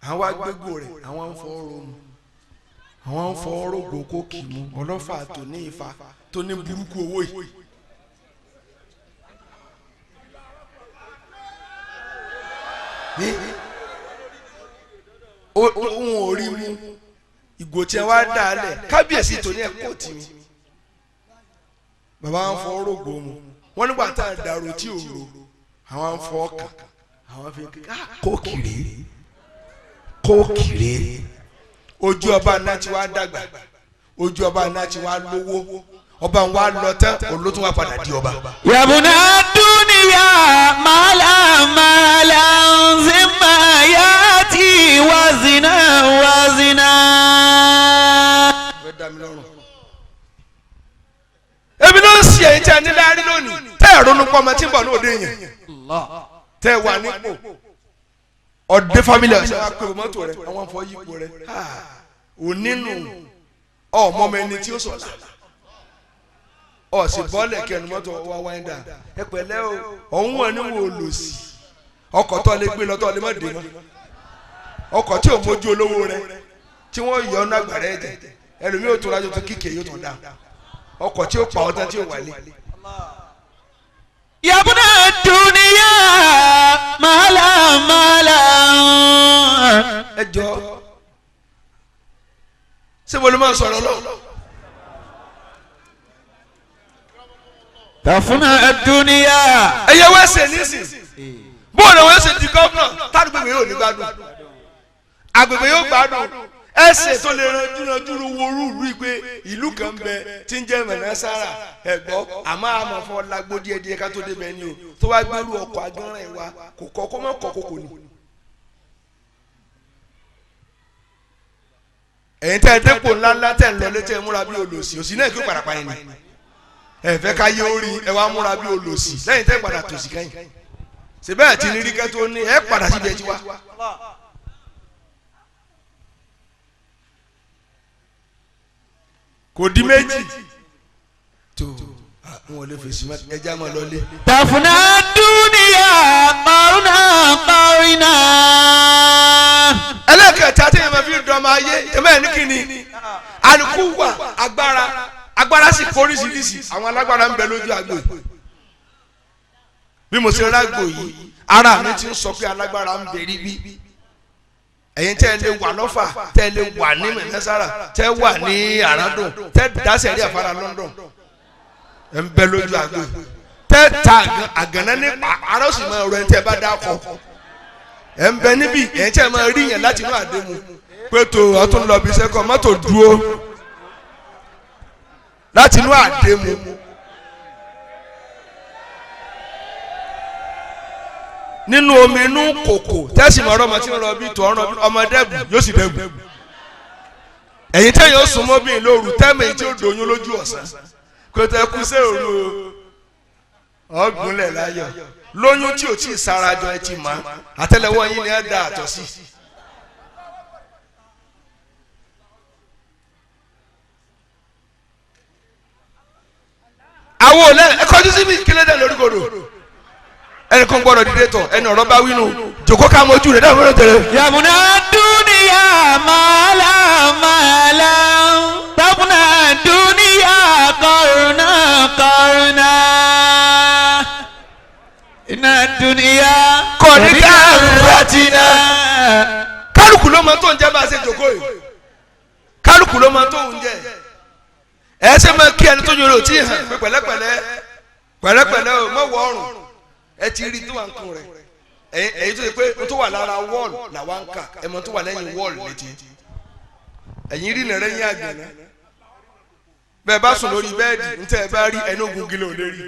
àwọn agbégbò rẹ àwọn ń fọ ọrọ mu àwọn ń fọ ọrọ gbò kóòkì mu ọlọ́fà tó ní ifá tó ní burúkú owó yìí. Òun ò rí mu ìgò tí wọn á dà á lẹ̀ kábíyèsí tó ní ẹ̀kọ́ tì mí. Bàbá ń fọ ọrọ gbò mu wọn nígbà tá a dàrú tí ò ro àwọn ń fọ ọkàn àwọn fi kóòkì rèé kóòkì rèé. Ojú ọba náà ti wá dàgbà, ojú ọba náà ti wá lówó, ọba ń wá lọ tán olótún wá padà di ọba. Yabuna dunuya mala mala nzima yati wazina wazina. Fẹ́ dá mi lọ́rùn. Èmi ló ń ṣe ẹ̀yin tí a ní láárí lónìí tẹ́ ẹ̀ ronú pọ́ ọmọ tí ń bọ̀ ní òde yẹn tẹ́ ẹ wà nípò ọ̀dẹ́ fámìlì ọ̀sẹ̀ wa pé mọ́tò rẹ̀ àwọn afọ yípo rẹ̀ onínú ọmọ ọmọ ẹni tí ó sọ̀la ọ̀sìn bọ́ọ̀lẹ̀ kẹnu mọ́tò wa wáyé dà ẹ pẹ̀lẹ́ o ọ̀hún wọn ni wò lò sí ọkọ̀ tó lè gbé lọ tó lè má dé mọ́ ọkọ̀ tí ò mójú olówó rẹ̀ tí wọ́n yọ ọ́nà àgbàrá ẹ̀jẹ̀ ẹlòmíì ò tó rájò tó kíkè yóò tó dá ọkọ̀ tí ó pa ọ́ tán tí ò wálé. Yabuna dunuya mala mala. Ẹ jọ ṣé mo lè máa sọ̀rọ̀ lọ. Tafuna dunuya. Ẹyẹ wẹ́sẹ̀ nísìn bóòlù wẹ́sẹ̀ di gómìnà tádùgbò yóò ní gbádùn agbègbè yóò gbádùn ẹsẹ̀ tó lè ranjú wo rúurú pé ìlú kan bẹ tí ń jẹ́ mẹ̀nẹ́sára ẹ̀gbọ́ àmọ́ àmọ́ fún ọlágbó díẹ̀ díẹ̀ ká tó débẹ̀ ni o tó wá gbẹ́rú ọkọ̀ agbọ́nrán ẹ̀ wa kò kọ́ kó mọ́ kọ́ kókò ni. Ẹ̀yin tẹ́ ẹ dépò ńláńlá tẹ́ ń lọ létí ẹ múra bí olòṣì òsì náà kí ó padà pa ẹni ẹ fẹ́ ká yé orí ẹ wá múra bí olòṣì lẹ́yìn tẹ́ padà tòṣì kẹ́yìn síbẹ̀ ẹ̀ tí ní rí kẹ́ tó ní ẹ padà síbi ẹ ti wá. Kò di méjì tó wọn ò lè fèsì mọ́ ẹja máa lọ lé. Tafuna dunuya maruna marina. Ẹlẹ́kẹ̀ẹ́ta tí yẹn máa fi dọ́mọ ayé jẹ́mọ́ ẹ̀ ní kíni àlùkù wà agbára agbára sì sì kóríṣiríṣi àwọn alágbára ń bẹ lójú àgbò yìí. Bí mo ṣe rágbò yìí ara mi ti ń sọ pé alágbára ń bẹ ríbí. Ẹ̀yin tẹ́ ẹ lè wà lọ́fà, tẹ́ ẹ lè wà ní Mẹ̀nẹ́sára, tẹ́ ẹ wà ní Àràdùn, tẹ́ ẹ dáṣẹ̀ rí àfárá London, ẹ̀ ń bẹ lójú àgbò yìí. Tẹ́ ta àgànná nípa ara ó sì máa rọ ẹni tẹ́ ẹ bá dá kọ. Ẹ̀ ń bẹ níbí, ẹ̀yin tẹ́ ẹ máa rí yẹn láti inú àdéhùn pé tó ọtún lọ bí sẹ́kọ̀ mọ́tò dúró láti inú àdéhùn. Nínú omi inú kòkò tẹ́sí mọ́ ọmọ tí ń rọ bí tó ọ̀rọ̀ ọmọ dẹ́bù yóò sì dẹ́bù. Ẹ̀yin tẹ́yìn ó sùn mọ́bìnrin lóru tẹ́mẹ̀ tí ó doyún lójú ọ̀sán kò tẹ́ kú sí òru ọ̀gúnlẹ̀ láyọ̀ lóyún tí ò tí ì sarajọ ẹ ti mọ̀ àtẹ́lẹwọ́ yín ni ẹ da àtọ̀ sí. Àwọn ò lẹ́ ẹ kọjú síbi kílódé lórí kodò ẹnì kan gbọ́dọ̀ dìde tọ̀ ẹni ọ̀rọ̀ bá wínú jòkó ká mojú rẹ̀ dáhùn tẹ̀lé. Yamuna dúníyà màlá màlá tabuna dúníyà kọrùnà kọrùnà iná dúníyà Kọ̀díkà rẹ̀tìnà. Kálukú ló mọ tó ń jẹ́ bá a ṣe jòkó yìí, kálukú ló mọ tó ń jẹ́. Ẹ ṣe máa kí ẹni tó yọrọ tí hàn pé pẹ̀lẹ́pẹ̀lẹ́ pẹ̀lẹ́pẹ̀lẹ́ o mọ̀ wọ ọrùn ẹ ti rí tó wà ń kun rẹ̀. Ẹ̀yin tó ṣe pé n tó wà lára wọ́ọ̀lù làwa ń kà, ẹ mọ̀ tó wà lẹ́yìn wọ́ọ̀lù létí. Ẹ̀yin rí nàrẹ́ yín àgbẹ̀ná bẹ́ẹ̀ bá sùn lórí bẹ́ẹ̀dì ń tẹ́ ẹ bá rí ẹni ogun gílẹ̀ ò lè rí.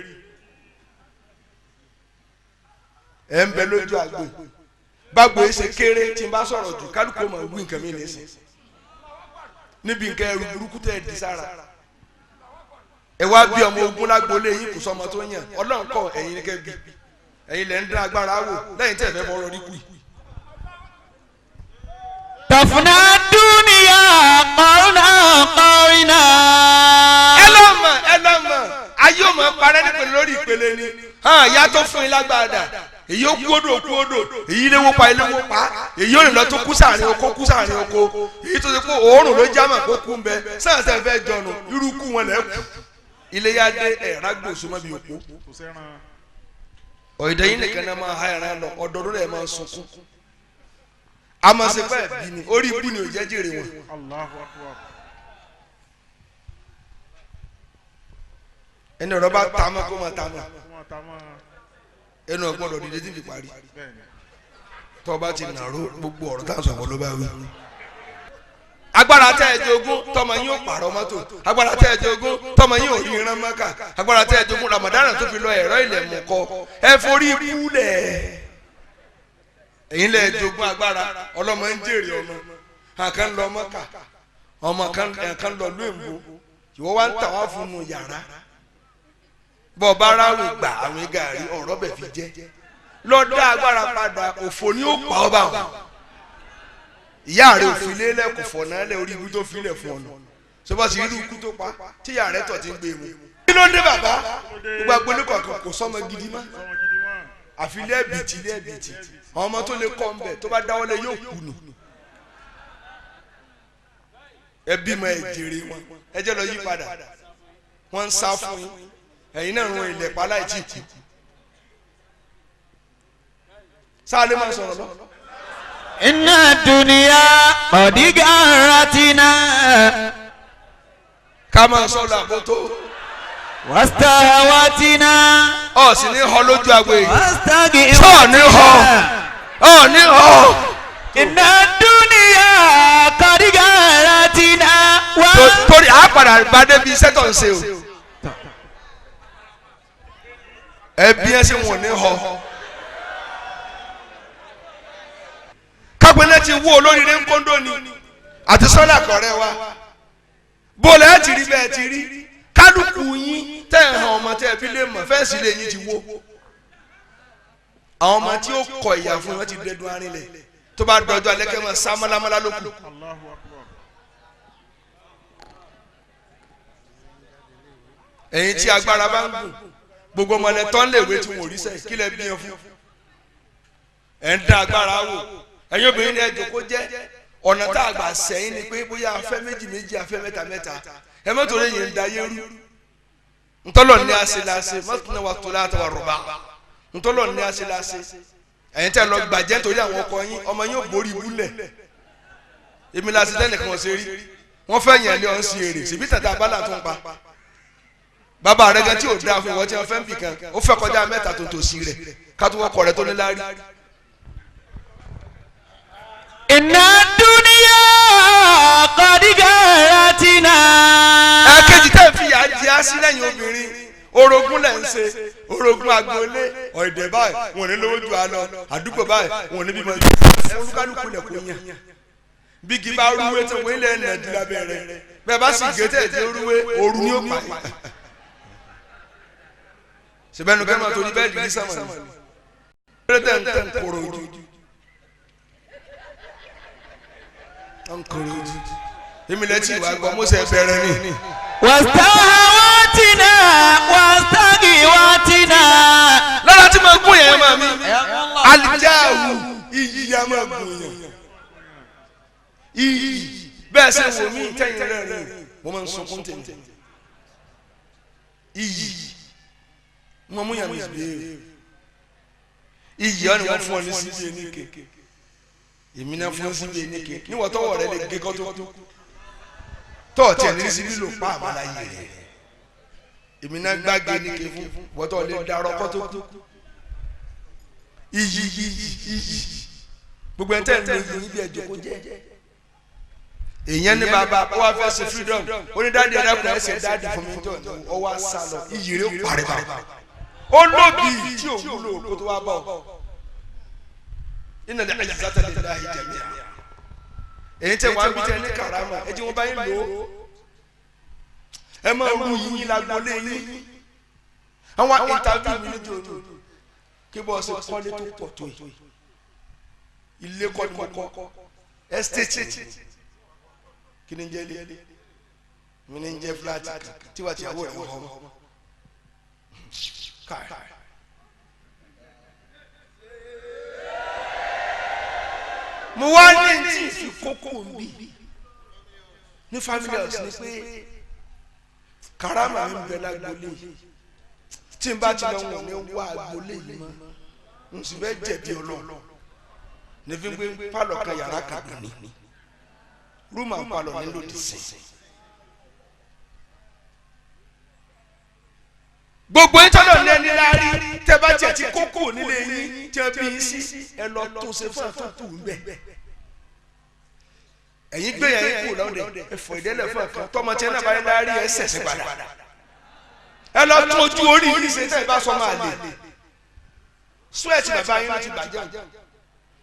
Ẹ ń bẹ lójú àgbò bágbó yìí ṣe kéré tí n bá sọ̀rọ̀ jù kálukú mọ̀ wí nǹkan mi nìsín níbi nǹkan ẹrù burúkú tẹ́ ẹ di sára. Ẹ wá bí ọmọ ogun lágboolé yín kò sọmọ tó yàn Ọlọ́run kọ́ ẹ̀yin ní kẹ́ bí ẹ̀yin lẹ́ ń dá agbára wò lẹ́yìn tẹ́ ẹ fẹ́ fọ̀rọ̀ rí kù yìí. Tafuna dúníyà kọrùnà kọrùnà. Ẹ lọ́mọ ẹ lọ́mọ ayé ò mọ̀ parẹ́ nípele lórí ìpele ni hàn ìyá tó fún yín lágbára èyí ó kú odò kú odò èyí ilé wó pa ilé wó pa èyí ò rìn lọ tó kú sàárín oko kú sàárín oko èyí tó ti kó òórùn ló jámà kó kú ń bẹ sáà tẹ́ fẹ́ jọnu irú kú wọn lẹ́ kú ilé yá dé ẹ̀rá gbòòsó mọ́ bí òpó Kò sẹ́ran. ọ̀dọ̀ yín nìkan náà máa ha ẹran lọ ọdọọdún rẹ̀ máa sunkún amọ̀sẹ̀pẹ̀ bí ni orí ibú ni ò jẹ́ jèrè wọn. Allahu akbar. Ẹni ọ̀rọ̀ bá ta mọ́ kó máa ta mọ́ Kó máa ta mọ́. ẹnu ọ̀gbọ́dọ̀ dìde tí fi parí Bẹ́ẹ̀ni. tọ́ bá ti nàró gbogbo ọ̀rọ̀ tá à ń sọ̀rọ̀ ló bá wí. Agbára tẹ́ ẹ jogún tọmọ yín ò pààrọ̀ mọ́tò, agbára tẹ́ ẹ jogún tọmọ yín ò rí ìran mọ́kà, agbára tẹ́ ẹ jogún Ramadana tó fi lọ ẹ̀rọ ilẹ̀ mú kọ ẹ forí ibú lẹ̀. Ẹ̀yin lẹ̀ jogún agbára ọlọ́mọ ń jèrè ọmọ àkàn lọ mọ́kà ọmọ kan lọ lóyìnbó ìwọ wá ń tà wá fún un yàrá bọ́ bá ráwìn gbà àwọn gàrí ọ̀rọ̀ bẹ̀ fi jẹ́ lọ́dọ̀ agbára padà òfò ni ó pa ọ́ bá wọn. Ìyá rẹ̀ òfin lélẹ̀ kò fọ̀nà lẹ̀ orí ibi tó filẹ̀ fún ọ̀nà sọfọ́ sí irú ikú tó pa tí ìyá rẹ̀ tọ̀ ti ń gbé mu. Kí ló dé bàbá? Gbogbo agbolé kọ̀ọ̀kan kò sọ́mọ gidi mọ́ Sọmọ gidi mọ́. àfi lẹ́ẹ̀bìtì lẹ́ẹ̀bìtì àwọn ọmọ tó lè kọ́ ń bẹ̀ tó bá dáwọ́lé yóò kú nù. Ẹ bímọ ẹ jèrè wọn ẹ jẹ́ lọ yí padà wọ́n ń sá fún yín ẹ̀yin náà rún ilẹ̀ pa láì tí kú. Sáà lè máa sọ̀rọ̀ lọ. Iná dúníyà kọ̀dígà rẹ̀tìnà Ká máa sọ̀rọ̀ àbótó. wàstáwàtìnà Ọ̀ sì ní họ lójú agbo yìí. wàstágì. Sọ ní họ ọ̀ ní họ. Iná dúníyà kọ̀dígà rẹ̀tìnà wà. Torí a padà bá débi iṣẹ́ tó ń ṣe o. Ẹbí ẹ ṣe wọn ní họ. Kápẹ́lẹ́ ti wú olóríire ń kóńdó ni àti sọ́lá kọ̀rẹ́ wa. Bọ́lá ẹ ti rí bẹ́ẹ̀ ti rí kálukú yín tẹ́ ẹ̀ hàn ọmọ tẹ́ ẹ fi lè mọ̀ fẹ́ǹsì lè yín ti wó. Àwọn ọmọ tí ó kọ ìyà fún wọn ti dẹdun arinlẹ̀ tó bá dọjọ́ alẹ́ kẹ́ mọ́ sá mọ́lámọ́lá ló kù. Allahu akbar. Ẹ̀yin tí agbára bá ń gùn gbogbo ọmọ ẹ̀ tán lè wé tí wọn ò rí sẹ́yìn kí lẹ bí yẹn fún. Ẹ̀ ń dá agbára wò ẹ̀yin obìnrin ní ẹ jókòó jẹ́ ọ̀nà tá a gbà sẹ́yìn ni pé bóyá afẹ́ méjì méjì afẹ́ mẹ́ta mẹ́ta ẹ mọ́tò lè yẹn ń da yé rú. Ntọ́lọ̀ ní ase lase mọ́tò wa tó láti wà rọ̀bà ntọ́lọ̀ ní ase lase ẹ̀yin tẹ́ lọ gbàjẹ́ nítorí àwọn ọkọ yín ọmọ yín ò borí ibúlẹ̀ èmi lase tẹ́nìkan ṣe rí wọ́n fẹ́ yàn lé ọ̀hún sí èrè síbi tàtà abala tó ń pa bàbá rẹ gan tí ò dáa fún ìwọ tí wọ́n fẹ́ ń bì kan ó fẹ́ kọjá mẹ́ta tó tòsí rẹ̀ ká tó wọ́n kọ̀ rẹ tó ní láárí. Inna dunya qad garatina. Ẹ̀kejì tẹ́ ń fìyà jẹ á sí lẹ́yìn obìnrin orogún lẹ̀ ń ṣe orogún agboolé ọ̀dẹ̀ báyìí wọn ò ní lówó ju àlọ àdúgbò báyìí wọn ò ní bímọ ju olúkálùkù lẹ̀ kó yàn bígi bá rúwé tí wọ́n ilẹ̀ nàìjíríà bẹ̀rẹ̀ bẹ́ẹ̀ bá sì gé tẹ̀ tí ó rúwé òru ni ó pa yìí sẹ́bẹ̀nu kẹ́ máa torí bẹ́ẹ̀ dìgí sàmà ni bẹ́ẹ̀ tẹ̀ ń tẹ̀ ń kóró ojú ń kóró ojú èmi lẹ́tí ìwà gbọ́ mọ́sẹ̀ bẹ̀rẹ̀ ni. Wastahawatina wastagiwatina. Lára tí mo gún yẹn máa mi alijáhu iyì ya máa gún yẹn iyì bẹ́ẹ̀ sẹ́ wò mí tẹ́yìn rẹ̀ rìn mo máa ń sunkún tèmi iyì mo mú yàn mí béèrè iyì ọ́ ni wọ́n fún ọ ní síbi eníke èmi náà fún síbi eníke níwọ̀n tọwọ́ rẹ lè gé kọ́ tó kú tọ́ọ̀tì ẹ̀ ní síbí lò pa àmàlàyé rẹ̀ èmi náà gbàgé ní ke fún wọ́tọ̀ lè darọ́ kọ́ tó kú iyì iyì iyì gbogbo ẹ̀ ń tẹ̀ ń lo iyì níbi ẹ̀jọ̀ kó jẹ́ èèyàn ní bàbá ó wá fẹ́ ṣe freedom ó ní dáàdi ẹ̀rẹ́kùn ẹ̀sẹ̀ dáàdi fún mi jọ ní ọ wá sá lọ iyì rẹ̀ ó parẹ́ bá ó lóbi tí ò wúlò kó tó wá bọ̀ iná lè àyíṣà lè láàyè jẹ̀míà èyí tẹ wàá bí tẹ ní karama ẹ jẹ́ wọn bá yín lò ó ẹ máa ru yín lágbolé yín àwọn interview mi níjó ní kí bọ́ ṣe kọ́lé tó pọ̀ tó yìí ilé kọ́ ni mo kọ́ estate kí ni ń jẹ́ ilé mi ní ń jẹ́ fúláàtì kan tí wàá ti yàwó rẹ̀ wọ́n mọ́ káì. Mo wá ní tí fi kókó mi ní family house ni pé karama mi ń bẹ lágbolé tí n bá ti lọ wọn ní wá agbolé yìí mọ́ n sì fẹ́ jẹ̀bi Ọlọ́run ní fi gbé pálọ̀ kan yàrá kan ní rúmà pálọ̀ nílò dì sí. Gbogbo ìtọ́nà ní ẹni láàrí tẹ́ bá tiẹ̀ ti kókó nílé yín tí wọ́n bí yín sí ẹ lọ tó ṣe fún àtúntò ń bẹ̀. Ẹ̀yin gbé yẹn kú lọ́dẹ ẹ fọ ìdẹ́lẹ̀ fún ẹ̀kan tọmọ tí ẹ náà bá yẹn láàrí ẹ sẹ̀sẹ̀ padà. Ẹ lọ tún ojú orí yìí ṣe tẹ́ ẹ bá sọ máa lè. Súwẹ̀tì bàbá yín ló ti bàjẹ́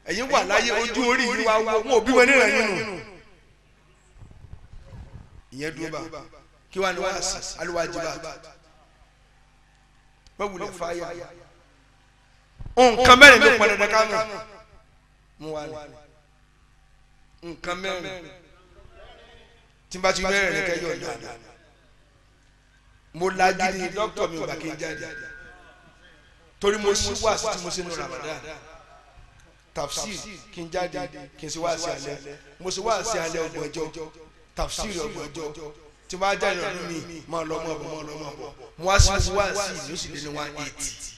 ẹ̀yin wà láyé ojú orí yìí wá wọ wọn ò bí wọn níran nínú. Ìyẹn dúró bá kí wàá ní wàá sí alúwàjibá wọ́n fàyà nǹkan mẹ́rin ló pọn dandan ká mọ̀ mú wa ní nǹkan mẹ́rin tí n bá ti mẹ́rin ní kẹ́yọ̀ dáadáa mo lagidi dókítà mi ò gbà kí n jáde torí mo ṣí wáàsí tí mo ṣe ní Ramadan tafsir kí n jáde kí n ṣe wáàsí alẹ́ mo ṣe wáàsí alẹ́ ọgbọ̀njọ́ tafsir ọgbọ̀njọ́ tí wọ́n á jáde ọdún mi máa lọ mọ́ bọ̀ máa lọ mọ́ bọ̀ mo wá sí wá sí ìlú sì lé ní 180.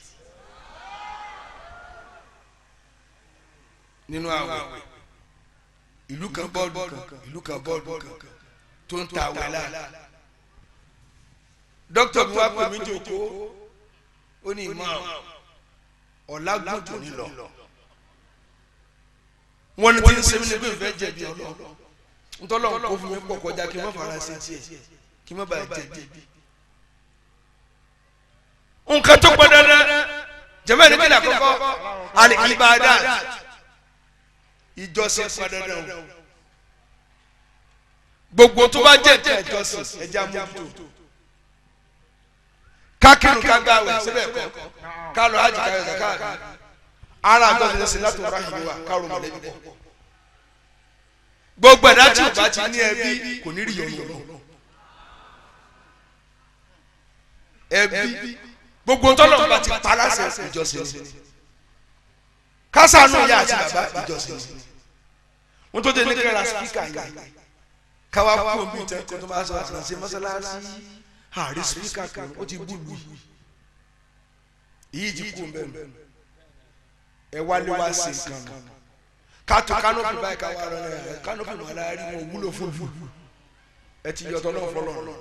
Nínú àwẹ̀ ìlú kan bọ́ọ̀lù kan ìlú kan bọ́ọ̀lù kan tó ń ta àwẹ̀ la dókítà mi wá pè mí jòkó ó ní ìmọ̀ ọ̀làgùn tó ní lọ wọ́n ní tí ń sẹ́mi ní pé ìfẹ́ jẹ̀bi ọlọ́ọ̀ ntọ́lọ́ kó fún mi pọ̀ kọjá kí n má fara ṣe tiẹ̀ kí n má bàa jẹ̀bi. Nǹkan tó pọ̀ dandan jẹ̀mẹ́ ní kíni àkọ́kọ́ al-ibadat ìjọsìn pọ̀ dandan o gbogbo tó bá jẹ́ nǹkan ìjọsìn ẹja mójútó kákìrún kágbáwẹ̀ síbẹ̀ kọ́ ká lọ hajj káyọ̀ zakat ara àjọsìn ṣe látò ráhìn wa kárò mọ̀lẹ́bí pọ̀ gbogbo ẹ̀dá tí o bá ti ní ẹbí kò ní rí yọnu lọ ẹbí gbogbo tọ́lọ̀ bá ti pa láṣẹ ìjọsìn ni kásánù ìyá àti bàbá ìjọsìn ni wọ́n tó dé ní kẹ́ra spíkà yìí káwá kú omi ìtẹ́ kó tó máa sọ àṣàṣe mọ́sálásí Àrí spíkà kan ó ti búlù yìí ti kú mbẹ́ nù. Ẹ wálé wá sí nǹkan nù. Kátó kánópì báyìí ká wá rẹ kánópì wà láàárín wọn wúlò fún fún. Ẹ ti yọtọ̀ náà fọlọ́.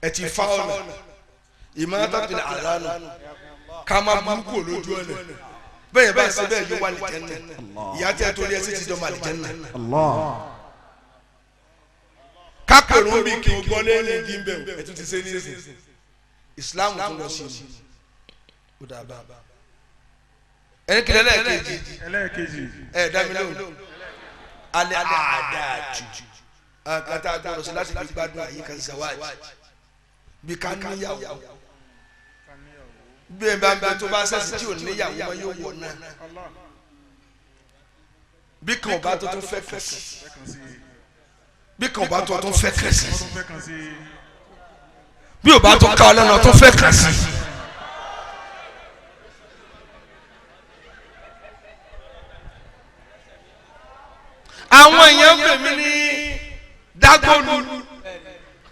Ẹ ti fa ọ̀nà. Ìmọ̀tàtì àdánù. Ká má burúkú lójú ọ̀nà. Bẹ́ẹ̀ bá ṣe bẹ́ẹ̀ yóò wà lìjẹ́nà. Ìyá tí ẹ torí ẹ sì ti dọ́mọ àlìjẹ́nà. Kápẹ̀rún bí kí n gbọ́ lẹ́yìn igi ń bẹ̀ ẹ̀ tún ti ṣe ní ìsìn. Ìsìláàmù tún lọ sí i. Ó dà bá. Ẹni kìlẹ̀ lẹ́ẹ̀kejì. Ẹlẹ́ẹ̀kejì. Ẹ dá mi lóhùn. Alẹ́ àdáàtù. Àkàtà àgbọ̀rọ̀ sí láti fi gbádùn àyíká zawaj. Bí ká níyàwó. Bí ẹ bá ń bẹ tó bá sẹ́sì tí ò níyàwó mọ́ yóò wọ̀ náà. Bí kan ò bá tó tún fẹ́ kàn sí. Bí kan ò bá tó tún fẹ́ kàn sí. Bí ò bá tó ká ọ lẹ́nu tó fẹ́ kàn sí. Àwọn èèyàn ń pè mí ní Dágbólu,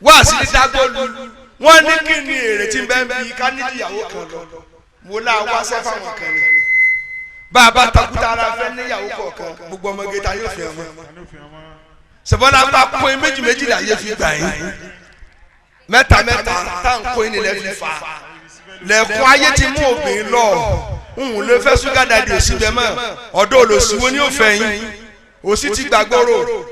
wá sí ní Dágbólu, wọ́n ní kí ni èrè tí ń bẹ ń bi ká níyàwó kan lọ. Mo lá wá sẹ́fà wọn kan ni. Bá a bá takuta ara fẹ́ níyàwó kọ̀ọ̀kan, gbogbo ọmọge ta yóò fi ọmọ. Sọ̀bọ́nà bá kó in méjì méjì là yé fi gbà yín. Mẹ́ta mẹ́ta tá n kó in nílẹ̀ fi fà. Lẹ̀kún ayé ti mú obìnrin lọ. N lè fẹ́ ṣúgà dàdí òsì bẹ́ẹ̀ mọ́. Ọ̀dọ́ olòṣì wo ni ó fẹ́ yín? Òsì ti gbàgbóró.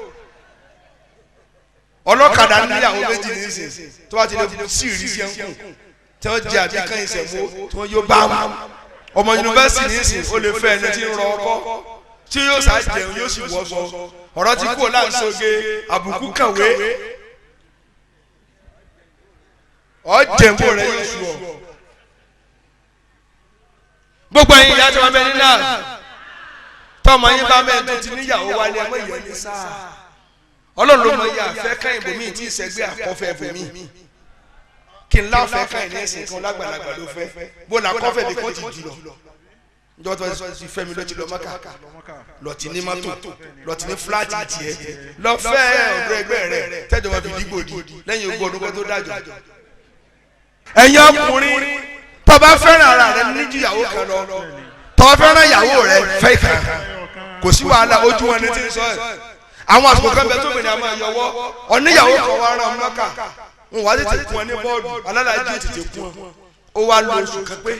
Ọlọ́kadà níyàwó méjì nísìn tó bá ti lè sí ìrísí ẹ̀ńkù tí wọ́n jẹ àbí kan ìṣẹ̀mú tí wọ́n yóò bá wọn. Ọmọ yunifásitì nísìn ó lè fẹ́ ẹni tí ń rọ ọkọ tí yóò sá jẹun yóò sì wọ́sọ. Ọ̀rọ̀ ti kúrò láǹsọ̀gẹ̀ àbùkù kàwé. Ọ̀jẹ̀mbó rẹ̀ yóò sùn ọ̀. Gbogbo ẹ̀yin ìyá tí wọ́n bẹ nínú àná tọmọ yín bá mẹ́rin tó ti níyàwó wálé ẹ mọ ìyẹn ní sáà. Ọlọ́run ló mọ iye àfẹ́ kan ibòmíì tí ìṣẹ́gbẹ́ àkọ́fẹ́ ibòmíì. Kí n láfẹ́ kan ìní ẹ̀sìn kan lágbàlagbà ló fẹ́. Bó la kọ́fẹ́ bí kò ti jù lọ. Njọ́ tó ti fẹ́ mi ló ti lọ Mọ́kà. Lọ ti ní mọ́tò, lọ ti ní fúláàtì tiẹ̀. Lọ fẹ́ ọ̀dọ́ ẹgbẹ́ rẹ̀ tẹ́jọ́ wọn fi dìgbò di lẹ́yìn ogún ọdún kan tó dájọ́. Ẹ̀yin ọkùnrin tó bá fẹ́ràn ara rẹ níjú ìyàwó kan lọ. Tó bá fẹ́ràn ìyàwó rẹ fẹ́ ìkan. Kò sí wàhálà ojú wọn ni ti ń sọ ẹ̀. Àwọn àsìkò kan bẹ tó mìíràn máa yọwọ́. Ọ̀níyàwó kan wá rán Mọ́kà. Wọn wá tètè kún ọ ní bọ́ọ̀lù. Alálàájì tètè kún ọ. Ó wá lo oṣù kan pé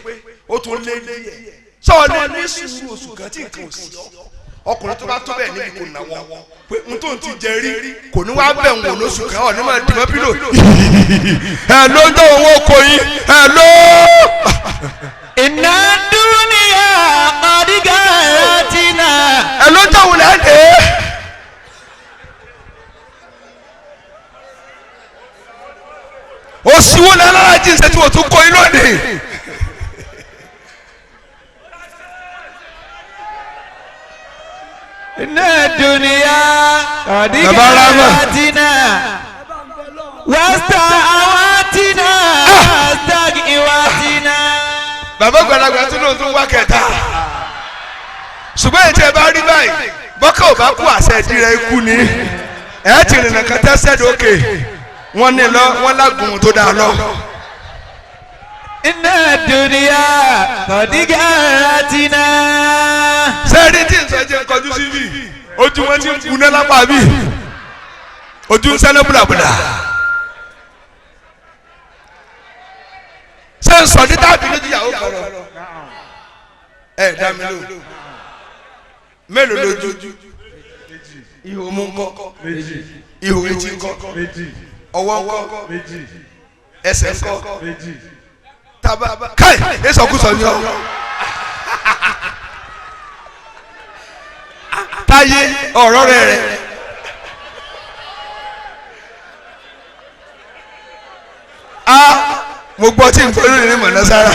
ó tún lé díẹ̀. Sọ lé ní sùúrù oṣù kan tí nǹkan ò sí ọ. Ọkùnrin tó bá tó bẹ́ẹ̀ níbi kò náwó. Pé n tó ń ti jẹ rí kò ní wá bẹ̀ ń wò lóṣù kan ọ̀ ní máa dìmọ́ pílò. Ẹ ló ń dán owó kò yín. Ẹ ló. Inna dunya qad garatina. Ẹ ló ń dán lẹ́ dé. Òsìwò lẹ́lára jí ṣe tí wọ́n tún kọ́ yín lónìí. Inna dunya qad Baba Rama. garatina. Wasta'awatina wastaghwiwatina. Bàbá gbàlagbà tún lóun tún wá kẹta. Ṣùgbọ́n ètò ẹ bá rí báyìí, bọ́kà ò bá kú àṣẹ ìdíra ikú ni. Ẹ ti rìnnà kan tẹ́sẹ̀ dókè. Wọ́n ní lọ, wọ́n lágùn tó dáa lọ. Inna dunya qad garatina. Sẹ́ẹ̀rí tí nsọ jẹ́ nkọjú sí bí? Ojú wọn ti ń kuná lápá bí. Ojú ń sẹ́lẹ̀ búlàbúlà. Ṣé ń sọ ní táàbí lójú ìyàwó kan lọ? Ẹ dá mi lóhùn. Mélòó lójú? Ihò mú ńkọ́? Ihò etí ńkọ́? Ọwọ́ ńkọ́? Ẹsẹ̀ ńkọ́? Taba káì esọkúsọ ni ọ. Táyé ọ̀rọ̀ rẹ̀ rẹ̀. A mo gbọ́ tí n gbọ́ lónìí ní Mọ̀nàsára.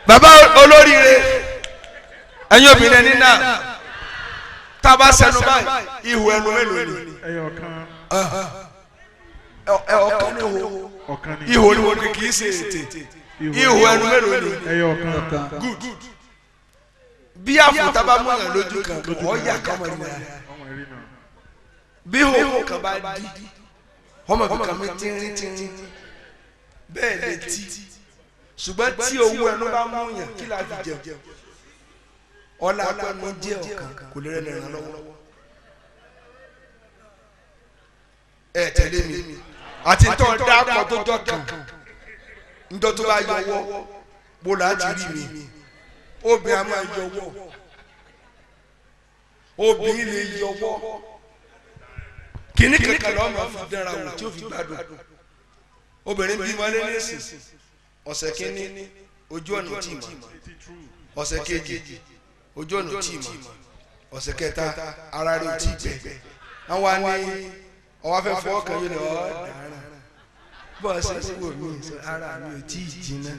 Bàbá olóríire ẹ̀yin obìnrin ẹni náà tá a bá sẹnu báyìí ihò ẹnu mélòó ni? Ọ̀kan ní ihò. Ihò ni wọn kì í ṣe ètè. Ihò ẹnu mélòó ni? Good. Bí àfòtá bá mú yàn lójú kan, ọ̀ọ́yà kan mọ̀ nìyà. Bí òkú kan bá di, ọmọ bí kan mi tínrín tínrín. Bẹ́ẹ̀ létí. Ṣùgbọ́n tí owó ẹnu bá mú yàn, kí la fi jẹun? Ọlá apẹnu jẹ́ ọ̀kan kò lè rẹ́ni ràn lọ́wọ́. Ẹ tẹ̀lé mi. Àti tó dákọ̀ tó jọ kàn. Njọ́ tó bá yọwọ́, bó la ti rí mi. Obìnrin a máa yọwọ́. Obìnrin lè yọwọ́. Kìnní kankan lọ́ọ́ máa fi dánra wò tí ó fi gbádùn. Obìnrin bí wọlé nísìn. Ọ̀sẹ̀ kínní ojú ọ̀nà tí mọ̀. Ọ̀sẹ̀ kejì ojú ọ̀nà tí mọ̀. Ọ̀sẹ̀ kẹta ara rẹ̀ ò tí gbẹ. Àwọn á ní ọwọ́ afẹ́ fọwọ́ kan yóò ní ọ́ dára. Bọ́ọ̀ ṣe ń wò mí ara mi ò tí ì jiná.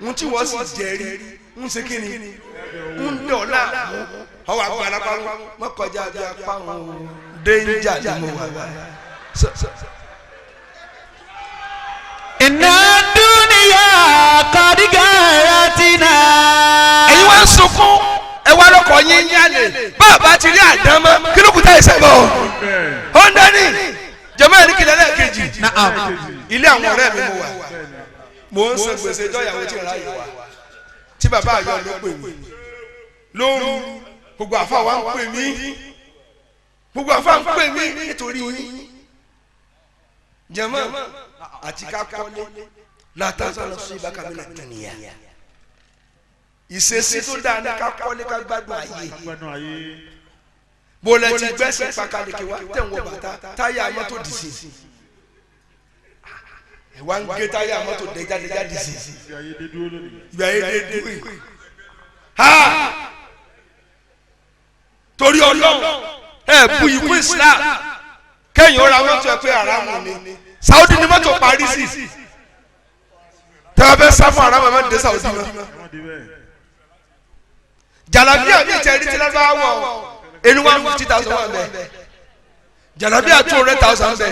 N tí wọ́n sì jẹ́rí ń ṣe kí ni ń dọ̀la ọwọ́ àgbàlagbà mọ́ kọjá bí apá wọn dénjà ni mo wà báyìí. Inna dunya qad garatina. Ẹ̀yin wá ń sunkún ẹ wá lọ́kọ̀ yín yálè bàbá ti rí àdámọ́ kí ló kù tá ìṣẹ́ bọ̀ honda ní jẹ́mọ́ ẹ̀ ní kìlẹ̀ lẹ́ẹ̀kejì ilé àwọn ọ̀rẹ́ mi mo wà mò ń san gbèsè jọ́yàwó tí ìrà yìí wá tí bàbá àyọ̀ ló pè mí lóru gbogbo àfa wa ń pè mí gbogbo àfa ń pè mí nítorí yín jẹ́mọ́ àti ká kọ́lé látàkùn lọ sí ibàkàmínà dùnìyà ìṣesí tó dáa ní ká kọ́lé ká gbádùn ayé bólẹ̀ ti gbẹ́sẹ̀ pàkàlẹ̀kẹ̀ wá tẹ̀ ń wọ bàtà táyà mọ́tò dì sí ẹ̀ wá ń gé táyà mọ́tò dẹ́jádẹ́já dì sí ìgbà yẹn dé dúró yìí ha torí Ọlọ́run ẹ bu ikú Islam kẹ́yìn ó ra mọ́tò ẹ pé haramu ni Saudi ni mọ́tò parí sí tẹ́wọ́ fẹ́ sá fún haramu ẹ má dé Saudi mọ́ jalabiya mi tẹ ẹni tí lábá wọ ẹni 150,000 wà bẹ jalabiya 200,000 bẹ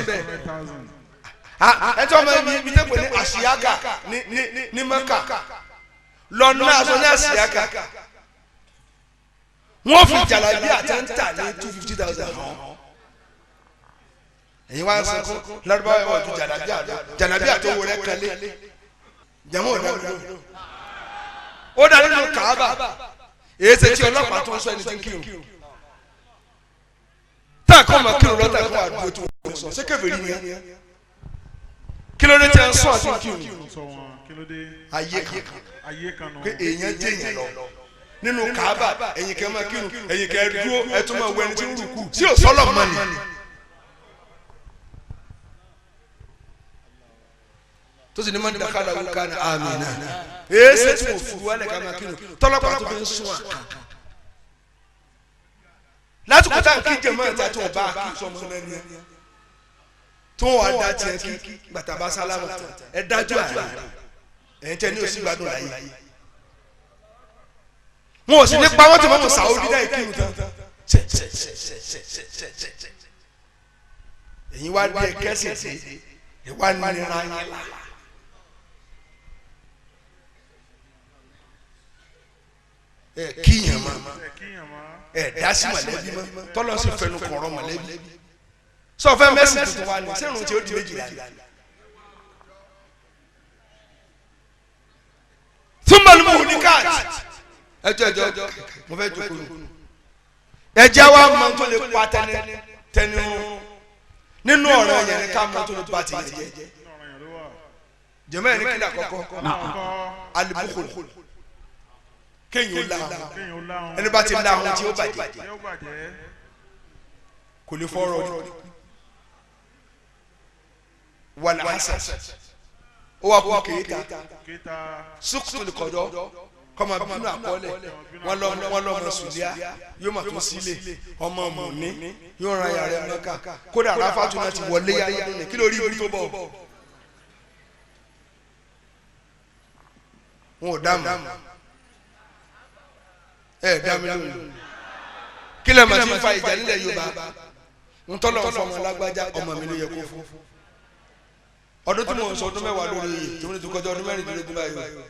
ẹ tí wọn bẹ mi tẹ pé ní àṣìyáka ní Mẹ́kà lọ́nà aṣọ ní àṣìyáka wọ́n fi jalabiya tẹ ń tà ní 250,000 hàn ẹ̀yin wá ń sunkún lárúbáwá ẹ̀ wọ́n ju jalabiya lọ jalabiya tó wọlé kalẹ̀ jẹ́mọ́ ò dábìlú ó dá nínú Kaaba èyí ṣe tí ọlọ́pàá tó ń sọ ẹni tí ń kírun tá a kọ́ máa kírun lọ́tà kó àdúgbò tó wọ́n sọ ṣé kèfèrí ni kí ló dé tí a ń sọ àti kírun ayé kan pé èèyàn jẹ́ èèyàn lọ nínú Kaaba ẹ̀yìn kẹ́ máa kírun ẹ̀yìn kẹ́ dúró ẹ̀ tún máa wọ ẹni tí ń rùkú tí ò sọ́lọ̀ mọ́ ni. tó sì ní mọ́ni dàkàlà wò ká ní amina èyí ṣe tí mo fi wálé ká máa kírun tọ́lọ́pàá tó fi ń sún àká lásìkò tá à ń kí jẹ̀mọ́ ìta tó bá a kí sọmọ náà ni tó wà dá tiẹ̀ kí gbàtà bá sálámà ẹ dájú àná ẹ̀yin tẹ́ ní òsì gbádùn láyé wọn ò sì ní pa wọ́n tó mọ̀ sàó dídá ìkírun tán ẹ̀yin wá dé kẹ́sì dé ẹ̀ wá nira yín la. Ẹ kíyàn mọ ẹ dasi mọ̀lẹ́bí mọ tọlọ sì fẹnu kọrọ mọ̀lẹ́bí sọfẹ mẹsì tuntun wa ni sẹrun tí ó di méjìlá ni. Túmọ̀lùmọ̀ ní káàtì ẹjọ ẹjọ mo fẹ́ jókòó nù ẹjẹ wa mọ tó lè pa tẹni nínú ọ̀rọ̀ yẹn ni ká mọ tó lè pa tìyẹn jẹ jẹmọ ẹni kílà kọ́kọ́ alibukul kéèyàn ó láhùn ẹni bá ti láhùn tí ó bàjẹ́ kò lè fọ́rọ̀ rí wàlẹ̀ hasan ó wà kó kéèta sùkúlù kọ̀dọ̀ kọ́mọ bínú àkọọ́lẹ̀ wọn lọ́mọ sùlíà yóò mà tún sílẹ̀ ọmọ mọ̀ní yóò ran yàrá ẹ̀ mọ́ká kódà ráfàtú náà ti wọlé yá lọ́dún ní kí ló rí ibi tó bọ̀ wọn ò dá mọ́ ẹ dá mi lóhùn kí lè má ti fa ìjà nílẹ̀ Yorùbá ntọ́lọ̀ fọmọ lágbájá ọmọ mi ló yẹ kó fún ọdún tí mo ń sọ ọdún mẹ́wàá lórí oyè tí mo ti kọjá ọdún mẹ́rìndínlógún báyìí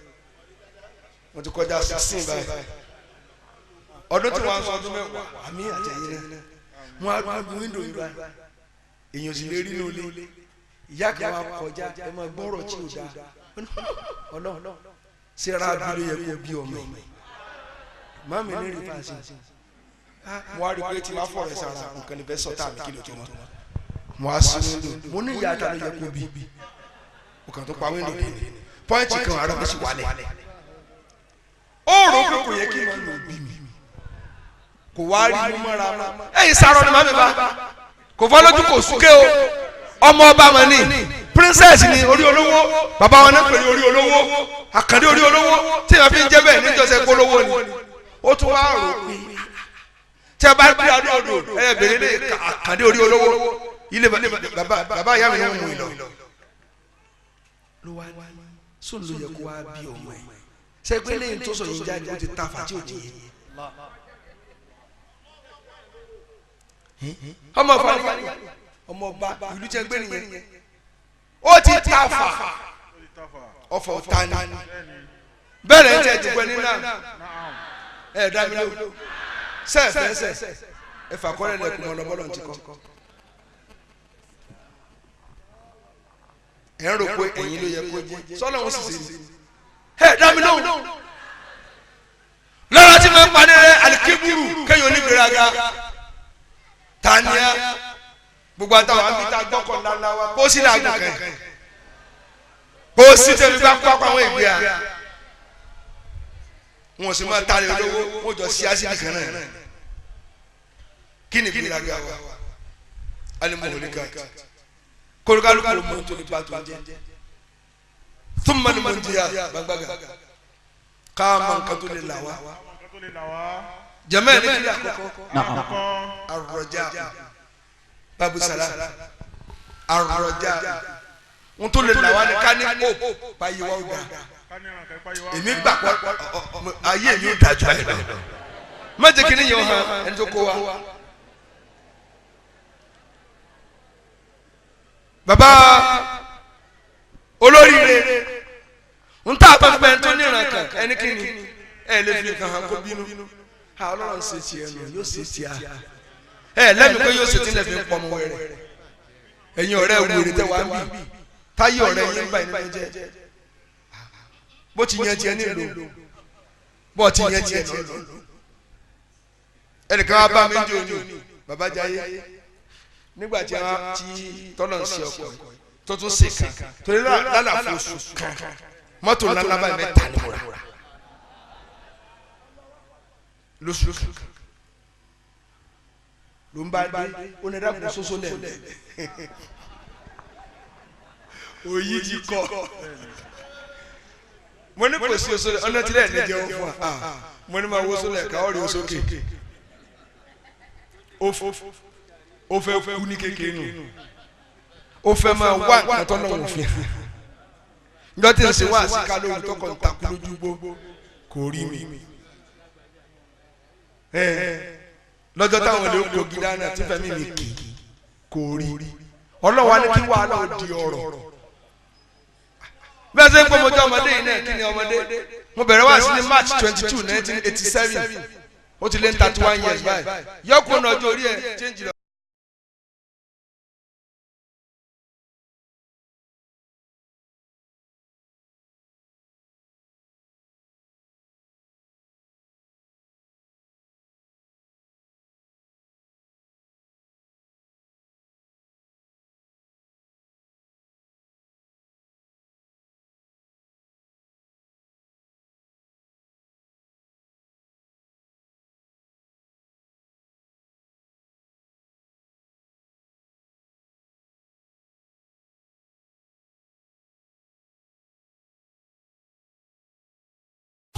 mo ti kọjá 16 báyìí Ọdún tí wọ́n á sọ ọdún 10 àmì àtẹ̀yìn náà wọ́n á dúró window yìí báyìí, èèyàn sì lè rí inú ilé. Ìyá kan wá kọjá, ẹ máa gbọ́rọ̀ tí ò dáa. Ọlọ́run ṣe ra abilé yẹ kó bí ọmọ yìí. Màmí ní rìfáàsì, mo wá rí i pé tí wàá fọ̀rọ̀ ẹ̀ sára nǹkan ní fẹ́ sọ̀tà mi kí ló tó mọ́. Mo wá sí window, mo ní ìyá ta ló yẹ kó bí. Mo kàn tó pa window dé ní pọ́ìntì kan, ara mi sì wálẹ̀. Ó rò ó pé kò yẹ kí n máa lò bí mi, kò wá rí mú mọ́ra mọ́. Ẹ̀yin sáró ni màmí bá kò fọ́ lójú, kò súnké o. Ọmọ ọba mọ̀ ní princess ni, orí olówó bàbá wọn náà pèlú orí olówó, àkàndé orí olówó tí wọn fi ń jẹ́ bẹ́ẹ̀ níjọ́sẹ̀ polówó ni. Ó tún wá rò pé tí a bá gbé adó odò ẹ bèrè lè àkàndé orí olówó ilé bàbá bàbá ìyá mi ni wọ́n mú ìlọ. Ló wá sóun ló yẹ kó wá bí ọmọ ẹ sẹgbẹ́ lẹ́yìn tó sọ yìí jáde, ó ti ta fàtí òjì yìí. Ọmọ fani, ọmọ ọba ìlú jẹ gbé nìyẹn, ó ti ta fà. Ó ti tafa. Ọfọ tani. Bẹ́ẹ̀ni. Bẹ́ẹ̀ lẹ́yìn tí ẹ jùgbọ́ ní náà. Naam. Ẹ dá mi lóhùn sẹ́ẹ̀fẹ́ ẹ fà kọ́lẹ̀ lẹ́kùn mọ́ lọ́bọ́lọ́ ti kọ́. Ẹ ń rò pé ẹ̀yin ló yẹ kó jẹ́ sọ́lọ́ wọn sì sí ẹ dá mi lóhùn. Lọ́la tí mo ń parí rẹ, alikéburu kéèyàn onígbéraga tania gbogbo àtàwọn àbí tá a gbọ́kọ̀ ńláńlá wa kó sí làágùn kan kó sí tẹ̀lé bá kó àwọn ìgbé a wọn sì máa tari olówó, wọn jọ sí asidi kan náà. Kí ni ìgbéraga wa? Alimuholika kólúkálukú ló mọ tó lè ba tó jẹ thumma ni mo ń jìyà gbàgbàgà káàmà nǹkan tó lè là wá. Àwọn nǹkan tó lè là wá. Jẹmẹ ní kílí àkọ́kọ́? Àkọ́kọ́. Arọjá babusala arọjá n tó lè là wá ní ká ní hope báyìí wá ó dà. Ká ní ìrànkẹ́ páyé wá. Èmi gbà pọ̀ ayé mi ò dájú báyìí lọ. Má jẹ́ kí ni yẹn hàn ẹni tó kó wa. Baba olóríire n ta àpapọ̀ ẹni tó ní ìrànkàn ẹni kí ni ẹ lè fi nǹkan hàn kó bínú. Ha, Ọlọ́run ṣe tiẹ̀ nù, yóò ṣe tiẹ̀ ẹ lẹ́nu pé yóò ṣe tí lè fi ń pọnmọ rẹ̀. Ẹ̀yin ọ̀rẹ́ wèrè tẹ wá ń bì táyé ọ̀rẹ́ yín ń bá ẹni jẹ́ bó ti yẹn tiẹ̀ nílò bó ti yẹn tiẹ̀ nílò. Ẹnìkan wá bá mi ń jò ní baba jayé nígbà tí a ti tọ́lọ̀ ń ṣe ọkọ̀ tó tún ṣe kan torí lálàfo oṣù kan, mọ́tò ńláńlá báyìí mẹ́ta ni mo rà lóṣù kan. Ló ń bá dé, ó ní ẹ̀dá soso lẹ̀ òyì ti kọ́. Mo ní kò sí oṣù lẹ̀ ọ̀nà tí lẹ̀ ní jẹun fún wa. Mo ní máa wo oṣù lẹ̀ ká ọ̀rẹ́ oṣù òkè. Ó fẹ́ kú ní kékeré nù, ó fẹ́ máa wá nǹkan tó lọ́wọ́ fi hàn. Njọ́ tí n ṣe wá àsìká lóru tó kàn takú lójú gbó kò rí mi lọ́jọ́ táwọn lè kó gidá náà tí fẹ́mi mi kì kò rí. Ọlọ́wà ní kí wàhálà ó di ọ̀rọ̀ bẹ́ẹ̀ sẹ́ ń pọ́ mọ́jọ́ ọmọdé yìí náà. Kí ni ọmọdé? Mo bẹ̀rẹ̀ wá sí ní March 22, 1987. Ó ti lé ní 31 years báyìí. Yọkùn náà ọjọ́ orí ẹ̀ change lọ.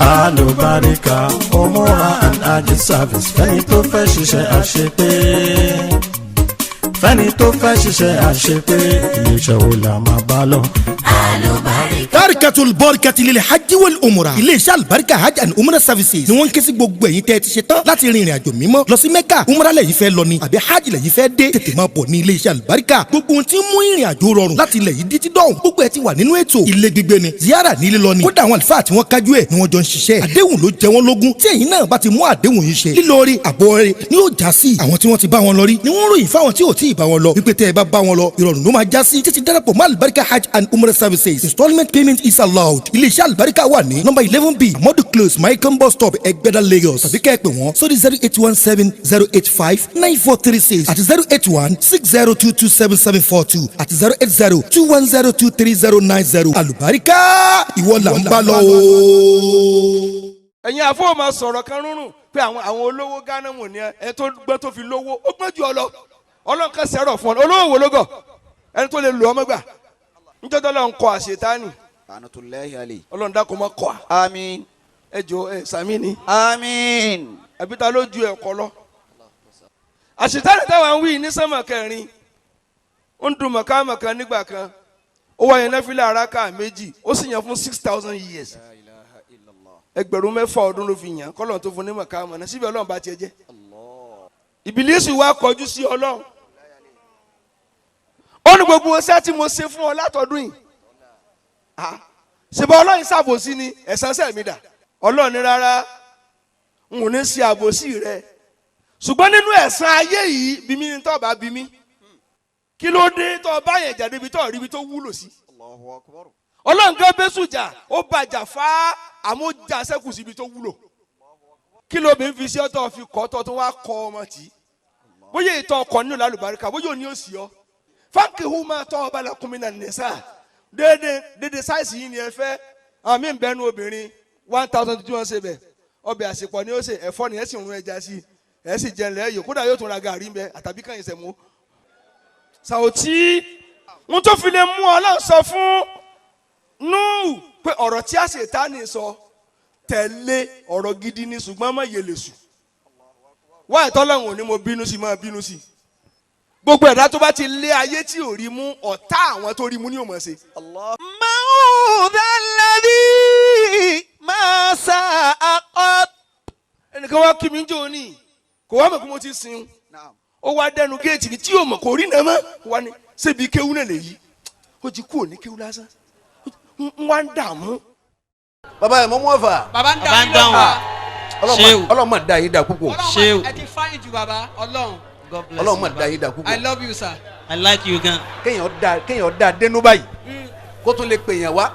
Alùbáríkà Umura and Hajj service, fẹ́ni tó fẹ́ ṣiṣẹ́ àṣepé, fẹ́ni tó fẹ́ ṣiṣẹ́ àṣepé, iléeṣẹ́ wo la máa bá lọ. Alálùbáríkà. Tarikatul Barikati lil Hajj wal Umrah. Iléeṣẹ́ Albarika Hajj and Umrah Services ni wọ́n ń ké sí gbogbo ẹ̀yin tẹ́ ẹ ti ṣe tán láti rin ìrìn àjò mímọ́ lọ sí Mecca. Umrah lẹ́yìn fẹ́ lọ ni àbí Hajj lẹ́yìn fẹ́ dé. Tètè máa bọ̀ ní iléeṣẹ́ Albarika. Gbogbo ohun tí ń mú ìrìn àjò rọrùn láti ilẹ̀ yìí títí dọ̀hún. Gbogbo ẹ̀ ti wà nínú ètò. Ilé gbígbé ni ziyara ní lílọ ni. Kódà àwọn àlùfáà tí wọ́n kájú ẹ̀ ni wọ́n jọ ń ṣiṣẹ́. Àdéhùn ló jẹ wọ́n lógún. Tí ẹ̀yin náà bá ti mú àdéhùn yìí ṣe. Lílọ rí àbọ̀ rí ni yóò já sí. Àwọn tí wọ́n ti bá wọn lọ rí ni wọ́n ròyìn fáwọn tí ò tí ì bá wọn lọ. Wípé tẹ́ ẹ bá bá wọn lọ, ìrọ̀rùn ló máa já sí. Títí darapọ̀ mọ́ Albarika Hajj and Umrah Services. Installment payment is allowed. Iléeṣẹ́ Albarika wà ní nọ́mbà 11B Amadu Close, Michael bus stop, Ẹgbẹ́dá, Lagos. Tàbí kẹ́ ẹ pè wọ́n sórí 08170859436 àti 08160227742 àti 08021023090. Àlùbáríkà ìwọ là ń bá lọ o. Ẹ̀yin àfọwọ́ máa sọ̀rọ̀ kan rúnrún pé àwọn olówó Ghana wò ní ẹ tó gbọ́n tó fi lówó, ó gbọ́n jù ọ lọ. Ọlọ́run kan sẹ́rọ̀ fún ọ. Olówó wo ló gọ̀ ẹni tó lè lò ọmọ gbà níjọ́ tó lọ́n kọ àṣetánì? Lanatullahi alayhi. Ọlọ́run dákun mọ́ kọ́ a. Àmín. Ẹ jọ ẹ sàmí ni. Àmín. Àbí ta ló ju ẹ̀kọ́ lọ? Àṣetánì táwọn ń wí ní sánmà kẹrin, ó ń dun mọ̀kámọ̀ká nígbà kan, ó wáyé náfìlà araka 2, ó sì yàn fún 6,000 years. 6,000 ọdún ló fi yàn kọ́lọ́n tó fún ní mọ̀kámọ̀ náà. Síbi Ọlọ́run bá tiẹ̀ jẹ́, Ìbílísì wá kọjú sí Ọlọ́run, ó ní gbogbo iṣẹ́ tí mo ṣe fún ọ látọdún yìí, ṣèbá Ọlọ́run ṣàbòsí ni? Ẹ̀san sẹ́mi dà? Ọlọ́run ní rárá, n ò ní ṣe àbòsí rẹ, ṣùgbọ́n nínú ẹ̀san ayé yìí, bí mi ní tọ́ bá bí mi, kí ló dé tó bá yẹn jáde ibi tó rí ibi tó wúlò sí? Ọlọ́run kan bẹ́ sùjà, ó bàjà fá, àmọ́ já sẹ́kù síbi tó wúlò. Kí ló bí ń fi sí ọ́ tó fi kọ́ tó wá kọ́ ọmọ tì í? Bóyá ìtọ́ ọkọ̀ nínú lálùbáríkà, bóyá òní ò sí ọ. Fankihu ma taba lakum minan nisa. Déédéé déédéé size yìí ni ẹ fẹ́. Àwọn míì ń bẹnu obìnrin 1,000 tí wọ́n ṣe bẹ̀, ọbẹ̀ àsèpọ̀ ni ó ṣe, ẹ̀fọ́ ni, ẹ̀ sì rún ẹja sí, ẹ̀ sì jẹun lẹ́yìn, kódà yóò tún ra gàrí ń bẹ àtàbí kàn yín sẹ̀mú. Sàwòtí ń tó fi lè mú Ọlọ́run sọ fún Núhù pé ọ̀rọ̀ tí àṣetánì sọ tẹ̀lé, ọ̀rọ̀ gidi ni, ṣùgbọ́n má yẹlẹ̀ sùn wá ìtọ́lọ́hún ò ní mo bínú sí, máa bínú sí. Gbogbo ẹ̀dá tó bá ti lé ayé tí ò rí mú, ọ̀tá àwọn tó rí mú ní òmò ṣe. من ذا الذي ما ساء قط. Ẹnìkan wá kí mi ń jò ní, kò wá mọ̀ kó mo ti sin, ó wá dẹnu géètì mi tí yóò mọ̀ kò rí nàmọ́, ó wá ní ṣébi kéwú náà lèyí, ó ti kú òní kéwú lásán, ń wá ń dààmú. Bàbá yẹn mọ mú ọfà. Bàbá ń Bàbá ń dáhùn. dáhùn. Ṣéwù. Ọlọ́run máa dá yín dá púpọ̀. Ṣéwù. Ọlọ́run ẹ ti fáyìn ju bàbá Ọlọ́run. God bless Ọlọ́run you, máa dá yín dá púpọ̀. I love you, sir. I like you gan. Kéèyàn dá dénú báyìí kó tún lè pè yàn wá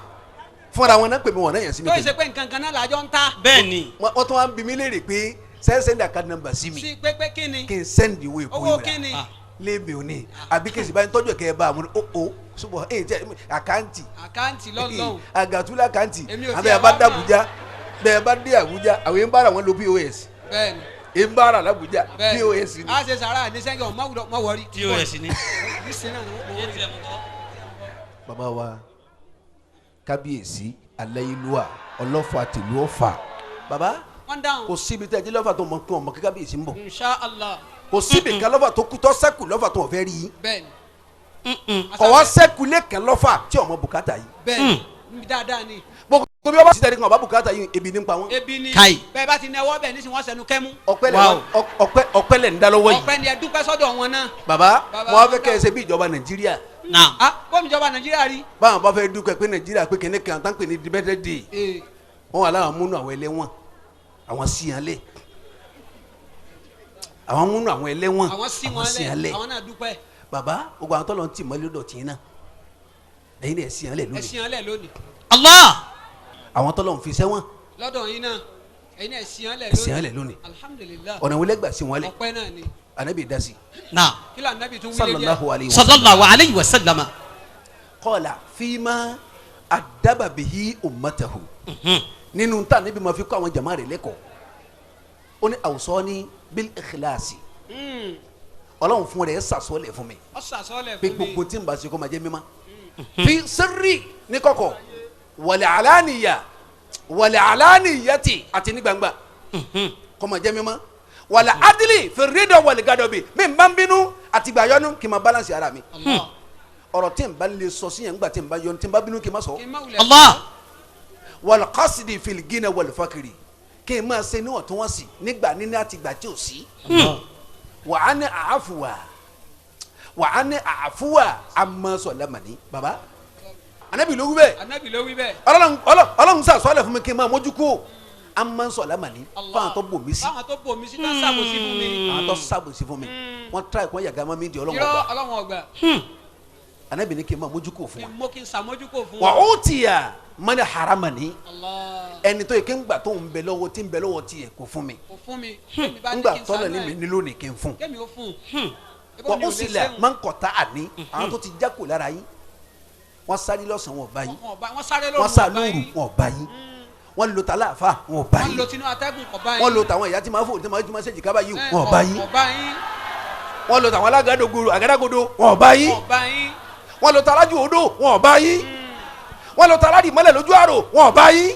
fúnra wọn náà, pè mí wọn náà yàn sí mi. Tó ṣe pé nǹkan kan náà làjọ ń ta. Bẹ́ẹ̀ ni. Wọ́n tún wá ń bi mí léèrè pé send send account number sí mi. Sí pé pé kí ni? Kí n send ìwé ìkó Owó ìwé kí ni? Léèmí òní àbí kí n sì bá ń tọ́jú ẹ̀kẹ́ ẹ bá àwọn ó ṣùgbọ́n èyí tẹ account. Account lọ́lọ́hún. Àgàtúlẹ̀ account. Èmi ò àbẹ̀ tiẹ̀ ẹ bá wá dé Àbújá, bẹ́ẹ̀ bá dé Àbújá, àwọn yẹn ń bára wọn lo POS. Bẹ́ẹ̀ni. Ẹ̀ ń bára l'Àbújá. Bẹ́ẹ̀ni. POS ni. A ṣe sàrà ní sẹ́ńgẹ̀ ọ̀ mọ̀ wọ̀rí. POS ni. Nísìnyí náà ni wọ́n mọ̀ wọ̀rí. Bàbá wa kábíyèsí aláyélúwà ọlọ́fà tìlú Ọ̀fà, bàbá. Wọ́n dáhùn. Kò síbi tẹ́ ẹ jẹ́ lọ́fà tó mọ̀ kí wọ́n mọ̀ kí kábíyèsí ń bọ̀. Insha Allah. Kò síbi kan lọ́fà tó kú tó sẹ́kù lọ́fà tó wọ́n fẹ́ rí yín. Bẹ́ẹ̀ni. Kọ̀ wá sẹ́kù lẹ́kàn lọ́fà tí ọmọ bùkátà yìí. Bẹ́ẹ̀ni, dáadáa ni. Gbogbo bí wọ́n bá ti tẹ̀lé kan ọba bùkátà yìí, ebi ní pa wọ́n. Ebi ni. Kai. Bẹ́ẹ̀ bá ti nẹwọ́ bẹ́ẹ̀ nísìnyí, wọ́n sẹnu kẹ́mú. Ọpẹ́ lẹ̀. Wow. Ọpẹ́ lẹ̀ ń dá lọ́wọ́ yìí. Ọpẹ́ ni, ẹ dúpẹ́ sọ́dọ̀ wọn náà. Bàbá, Bàbá, mo wá fẹ́ kẹ́ ẹ ṣe bí ìjọba Nàìjíríà. Naam. Ah, bọ́ọ̀mù ìjọba Nàìjíríà rí. Báwọn bá fẹ́ dúpẹ́ pé Nàìjíríà pé kìnìún kan tán pè ní Independence Day, Ee. wọ́n wà láwọn múnú àwọn ẹlẹ́wọ̀n, àwọn sí yàn lẹ̀, àwọn múnú àwọn ẹlẹ́wọ̀n. Àwọn sí wọn sí yàn lẹ̀, lẹ̀. àwọn náà dúpẹ́. Bàbá, gbogbo àwọn tọ́lọ̀ ń tì mọ́lẹ́ dọ̀tí náà, ẹ̀yin náà sí yàn lẹ̀ Ẹ lónìí. sí wọn lẹ̀ lónìí. Allah. Àwọn tọ́lọ̀ ń fi sẹ́wọ̀n, Lọ́dọ̀ yín náà, ẹ̀yin náà sí wọn lẹ̀ ẹ sí yàn lónìí. lẹ̀ lónìí. Alhamdulilah. Ọ̀nà wọlé gbà sí wọn lẹ̀? Ọpẹ́ náà ni. Anabi dasi. Naam. Kí ló ànábì tún wílé díẹ̀? Sallallahu alayhi wa sallam. Sallallahu alayhi wa sallama. Qala fima adaba bihi ummatahu, nínú tá níbi ma fi kọ́ àwọn jama rẹ̀ lẹ́kọ̀ọ́, ó ní awsani bil ikhlasi. Ọlọ́run fún rẹ̀ sàsọ́lẹ̀ fún mi Ọ sàsọ́lẹ̀ pé fún mi. gbogbo tí n bá ṣe kó máa jẹ́ mímọ́, fi sirri ní kọ̀kọ̀, wal alaniya, wal alaniyati àti ní gbangba, kó máa jẹ́ mímọ́, wal adli fi rida wal gadabi, mi n bá ń bínú àti gbàyọ́nù kí n máa balance ara mi. Allah. Ọ̀rọ̀ tí n bá lè sọ sí yẹn ńgbà tí n bá yọ tí n bá bínú kí n má sọ. Allah. Wal qasdi fil gina wal fakiri kí n máa ṣe níwọ̀ntúnwọ̀nsì nígbà níní àti ìgbà tí ò sí. Wà á ní àáfùwà wà á ní àáfùwà àmọ́sọ̀lámàní baba anabi ló wí bẹ́ẹ̀. Anabi ló wí bẹ́ẹ̀. Ọlọ́run sà sọ́ọ́lẹ̀ fún mi kí n máa mójú kú o àmọ́sọ̀lámàní fáwọn tó bò mí sí. Fáwọn tó bò mí sí tó sàbòsí fún mi. Àwọn tó sàbòsí fún mi wọ́n tíra ìkọ́ yàgá mọ́ mi di Ọlọ́run ọgbà. ọgbà Ọlọ́run ọgbà. Anabi ní kí n máa mójú kú fún wa. Mo kí n sàmójú kú fún wa. Wà ó tiya mọ́ni haramani ẹni tó yẹ kí n gbà tó ń bẹ lọ́wọ́ tí ń bẹ lọ́wọ́ tiẹ̀ kò fún mi. Kò fún mi. N gbà tọ́lọ̀ ní mi nílò ní kí n fún. Kémi ó fún. Wa ó sì lẹ̀ máa ń kọ̀tà àní àwọn tó ti jákò lára yín wọ́n sáré lọ́sàn-án wọn ò bá yín wọ́n sá lóru wọn ò bá yín wọ́n lo tàlàfà wọn ò bá yín wọ́n lo tinú atẹ́gùn kò bá yín wọ́n lo tàwọn ìyá tí máa fò tí máa ṣèjì kábà yìí wọn ò bá yín wọ́n lo tàwọn alágàdodo wọn ò bá yín wọ́n lo tàlájú odò wọn ò bá yín wọ́n lo tàládì mọ́lẹ̀ lójú àrò wọn ò bá yín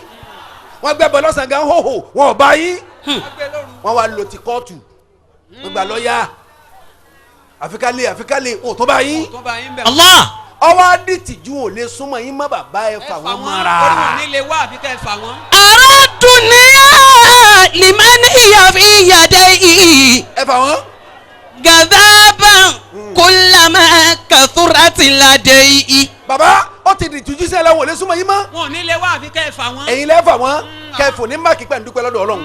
wọ́n gbẹ́bọ lọ́sàn-án gan hóhò wọn ò bá yín wọ́n wá lo ti kóòtù wọ́n gba lọ́ọ̀yà àfikálẹ̀ àfikálẹ̀ ò tó bá yín. Allah. Ọwọ́ adìtìjú ò lè súnmọ́ yín má bàbá ẹ fà wọ́n mọ́ra. Orí wọn ní lè wá àfi kẹ́ ẹ fà wọ́n. Ara dunya liman hiya fi yadayhi. Ẹ fà wọ́n. Gadaban kullama kathurat ladayhi. Bàbá ó ti dìtìjú sí ẹ lọ́wọ́ ò lè súnmọ́ yín mọ́. Wọn ò ní lè wá àfi kẹ́ ẹ fà wọ́n. Ẹ̀yin lẹ́ fà wọ́n kẹ́ fò ní máàkì pẹ̀ ń dúpẹ́ lọ́dọ̀ Ọlọ́run.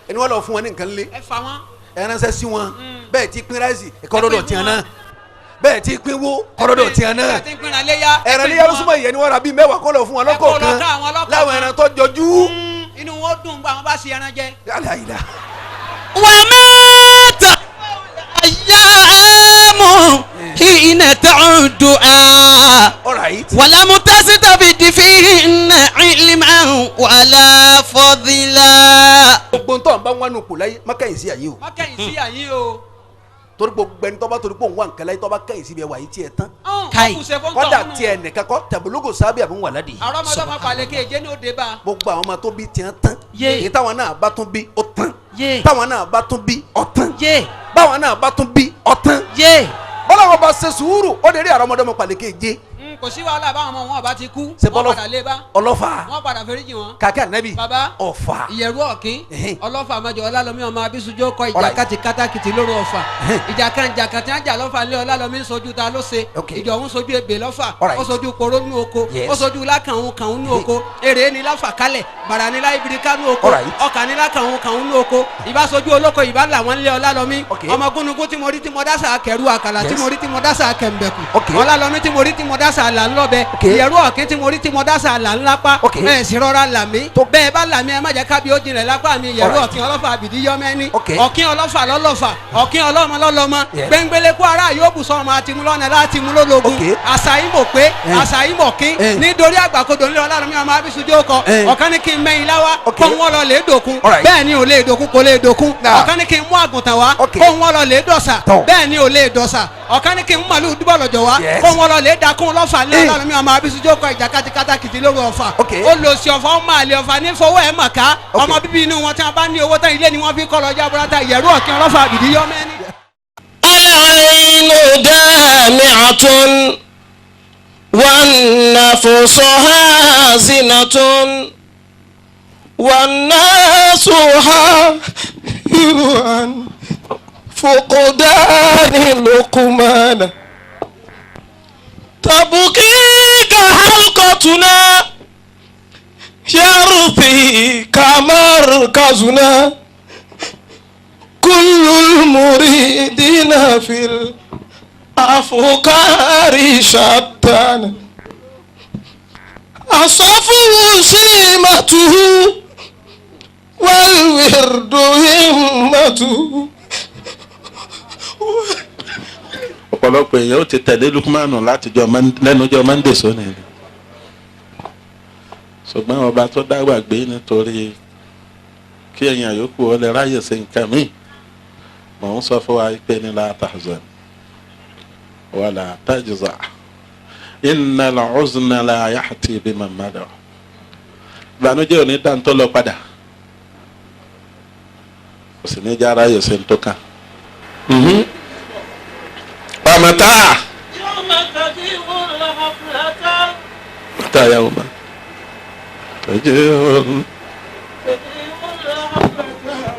Ẹni wọ́n lọ fún wọn ní nǹkan lé. Ẹ fà wọ́n. Ẹ ránṣẹ́ sí wọn bẹ́ẹ̀ ti pín ráìsì kọ́dọ̀dọ̀ tiẹ̀ náà bẹ́ẹ̀ ti pín wó kọ́dọ̀dọ̀ tiẹ̀ náà ẹran léyà ló súnmọ́ ìyẹn ni wọ́n ra bíi mẹ́wàá kọ́ lọ fún wọn lọ́kọ̀ọ̀kan láwọn ẹran tó jọjú. Inú wọn dùn gbà wọn bá ṣe ẹran jẹ. Wà á mẹ́ta ayáàmù hìnà ta'udu a. Wàlámù tásítàfìdì fìhìnà ìlímà wàlá fọdìlà. Gbogbo ntọ́ n bá wọn nù kò láyé má kẹ́yìn sí àyè o. Má kẹ́yìn sí àyè o. Torí gbogbo ẹni tọ́ba torí pé òun wà nǹkan láyé tọ́ba kẹ́yìn síbi ẹwà yìí tiẹ̀ tán. Káyì. Kọ́dà tiẹ̀ nìkan kọ́ tẹ̀bólógò sábẹ́ àbí wà ládìí. Àwọn ọmọdé ọmọ palẹ̀ kéje ní òde bá. Gbogbo àwọn ọmọ tó bí tiẹ̀ tán. Èyí táwọn náà bá tún bí ó tán. Táwọn náà bá tún bí ó tán. Báwọn náà bá tún bí ó tán. Bọ́lá wọn bá ṣe sùúrù ó lè rí àwọn ọmọdé ọmọ palẹ̀ kéje. Kò sí wàhálà báwọn ọmọ wọn ọba ti kú. Wọ́n padà lé bá. Ọlọ́fà. Wọ́n padà foríjì wọn. Kàkẹ́ ànábì. Baba ọ̀fà. Ìyẹ̀rú ọ̀kín. Ọlọ́fà àmọ́jọ ọlálọ́mí ọmọ abísújó kọ ìjà kàtìkátàkìtì lóru ọ̀fà. Ìjà kan ìjà kan tí wọ́n jà lọ́fà lé ọlálọ́mí ń sojú ta ló ṣe. Ìjọ òun sojú ebè lọ́fà. Ó sojú koro nú oko. Ó sojú lákàrún kàrún nú oko. Èrè ni láfà kálẹ̀. Bàrà ni láìbiri kánú oko. Ọkà ni lákàrún kàrún nú oko. Ìbá sojú olóko ìbá làwọn lé ọlálọ́mí. Ọmọ gúnugún tí mo rí tí mo dásà kẹrù àkàlà tí mo rí tí mo dásà kẹ̀mbẹ̀kù. Ọlálọ́mí tí mo rí tí mo dásà là ńlọbẹ. Ìyẹ̀rú ọ̀kín tí mo rí tí mo dásà là ńlápá. Ẹ sì rọra là mí. Bẹ́ẹ̀ bá là mí ẹ má jẹ́ kábí ó jinlẹ̀ lápá mi. Ìyẹ̀rú ọ̀kín ọlọ́fà àbìdí yọmẹ́ni. Ọ̀kín ọlọ́fà lọ́lọ́fà. Ọ̀kín ọlọ́mọ lọ́lọ́mọ. Gbẹ̀ngbẹ̀lẹ̀ kó ara yóò bù sọ́mọ àti mú lọ́nà láti mú lólógun. Àṣà yìí mọ̀ pé àṣà yìí mọ̀ kín. Nítorí àgbàkodò ńlẹ̀ ọlọ́run ọmọ abisujú kọ. Ọ̀kan ní kí n mẹ́yìn láwá kó wọ́n lọ lè dòkun. Bẹ́ẹ̀ ni ò lè dòkun kò lè dòkun. Ọ̀kan ní kí n mú àgùntàn wá kó wọ́n lọ lè dọ̀sà. Bẹ́ẹ̀ ni ò lè dọ̀sà. Ọ̀kan ní kí n mú màlúù dúbọ̀ lọ́jọ́ wá kó wọ́n lọ lè dakún lọ́fà lé ọlọ́run mi ọmọ abisujú kọ ìjà katikata kìtì lóru ọ̀fà. Ó lọ sí ọ̀fà ọmọ àlè ọ̀fà ní fọwọ́ ẹ̀ mọ̀ ká. Ọmọ bíbí inú wọn tí wọn bá ní owó tán ilé ni wọ́n fi kọ́ lọ jábúrátà. Ìyẹ̀rú ọ̀kín ọlọ́fà àbìdí yọ mẹ́ni. العين دامعة والنفس هازنة والناس حائر عن فقدان لقمان تبكيك حلقتنا يرثيك مركزنا كل المريدين في الأفكار شتان أصفه سيمته والورد همته. Ọ̀pọ̀lọpọ̀ èèyàn ó ti tẹ̀lé Lukmanu látijọ́ lẹ́nujọ́ Monday sóni ni, ṣùgbọ́n ọba tó dágbà gbé nítorí kí èèyàn yòókù ó lè ráyè sí nǹkan míì. Mò ń sọ fún wa pé ní la tahzan wala tajza innal huzna la ya'ti biman mada. Ìbànújẹ́ ò ní dáńtọ́ lọ padà, kò sì ní já ráyè sí ní tó kàn. Pàmòtá. Mata yawma taji'ul.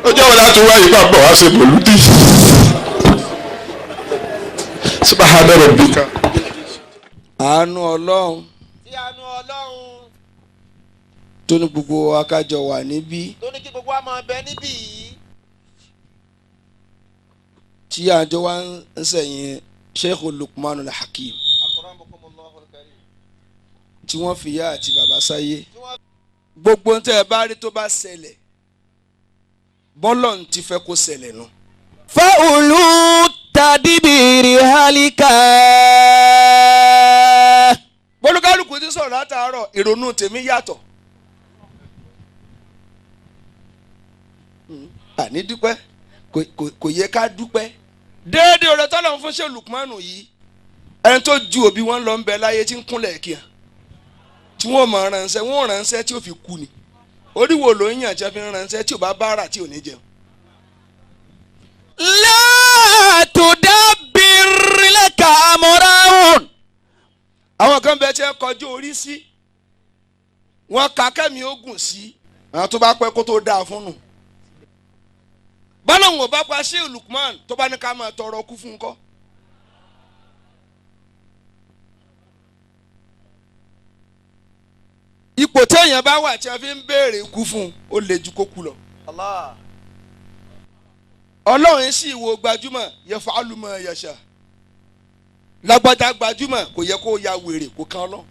Ọjọ́ wo láti wáyé bá bọ̀ wá sí mòlúdì. Subhana rabbika. Àánú Ọlọ́run Tí àánú Ọlọ́run tó ní gbogbo wa ká jọ wà níbí, tó ní kí gbogbo wa máa bẹ níbí yìí, tí àjọ wa ń sẹ̀yìn Sheikh Lukman Hakim, tí wọ́n fi ìyá àti bàbá sáyé. Gbogbo ń tẹ́ ẹ bá rí tó bá ṣẹlẹ̀, bọ́lọ̀ ń ti fẹ́ kó ṣẹlẹ̀ nu. فأولو التدبير هلكا. Bólúkálùkù ti sọ̀rọ̀ látàárọ̀, ìrònú tèmi yàtọ̀. Àní dúpẹ́, kò yẹ ká dúpẹ́ déédéé ọ̀rẹ́ tọ́lọ̀ ń fún ṣe Lukmanu yìí. Ẹni tó ju òbí wọn lọ ń bẹ láyé tí ń kúnlẹ̀ kíá, tí wọ́n mọ̀ ránṣẹ́, wọ́n ránṣẹ́ tí ó fi kú ni. Oríwo ló ń yàn tí wọ́n fi ń ránṣẹ́ tí ò bá bára tí ò ní jẹun. لا تدبر لك أمرا. Àwọn kan bẹ tí ẹ kọjú orí sí, wọn kà kẹ́mi ogun sí, àwọn tó bá pẹ́ kó tó dáa fún nù. Bọ́lá òun ò bá pa ṣé Lukman tó bá ní ká máa tọrọ kú fún un kọ́. Ipò téèyàn bá wà tí a fi ń béèrè ikú fún un, ó le ju kó kú lọ. Allah. Ọlọ́run sì wo gbajúmọ̀ yẹ fàálùmọ̀ yẹ̀ṣà lágbájá gbajúmọ̀, kò yẹ kó ya wèrè kó kan lọ.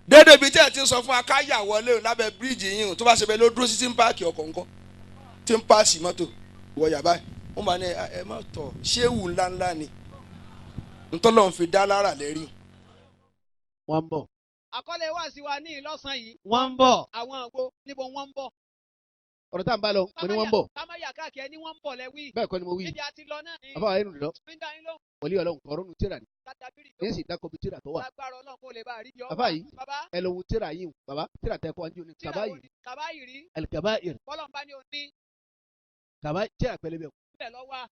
Dédé ibi tí ẹ ti ń sọ fún akáyà wọlé o lábẹ́ bíríìjì yìí o, tó bá ṣe bẹ́ẹ̀ ló dúró sí tí ń páàkì ọkọ̀ ńkọ́, tí ń páàsì mọ́tò wọ yàrá yìí, wọ́n máa ní ẹ má tọ̀ ṣéwù ńláńlá ni ntọ́lọ́run fi dá lára lẹ́rìí. Wọ́n ń bọ̀. Àkọlé wá sí wa ní ìlọ́sàn yìí. Wọ́n ń bọ̀. Àwọn àgbo níbo wọ́n ń bọ̀. Ọ̀rọ̀ tá à ń bá lọ, mo ní wọ́n ń bọ̀. Kámáyà káàkiri ẹni wọ́n ń bọ̀ lẹ́wí. Bẹ́ẹ̀ kọ́ ni mo wí. Níbi àti lọ náà ni. Àbá wa ẹnu lọ. Fi ń dá yín lóhùn. Wòlíì Ọlọ́run ọ̀rọ̀ nu tíra ni. Kátàbírì Ní sì dákọ̀ bí tíra tó wà. Lágbára Ọlọ́run kó lè bá a rí yọ. Bàbá yìí, Bàbá. ẹ lọ wo tíra yìí o. Bàbá, tíra tẹ kọ́ anjú ni. Tíra Kàbá wo yìí. ni? Kàbá yìí rí. Alikaba ir. Bọ́lọ̀ ń bá ní òní. Kàbá tíra pẹlẹbẹ o. Bẹ́ẹ̀ lọ wá.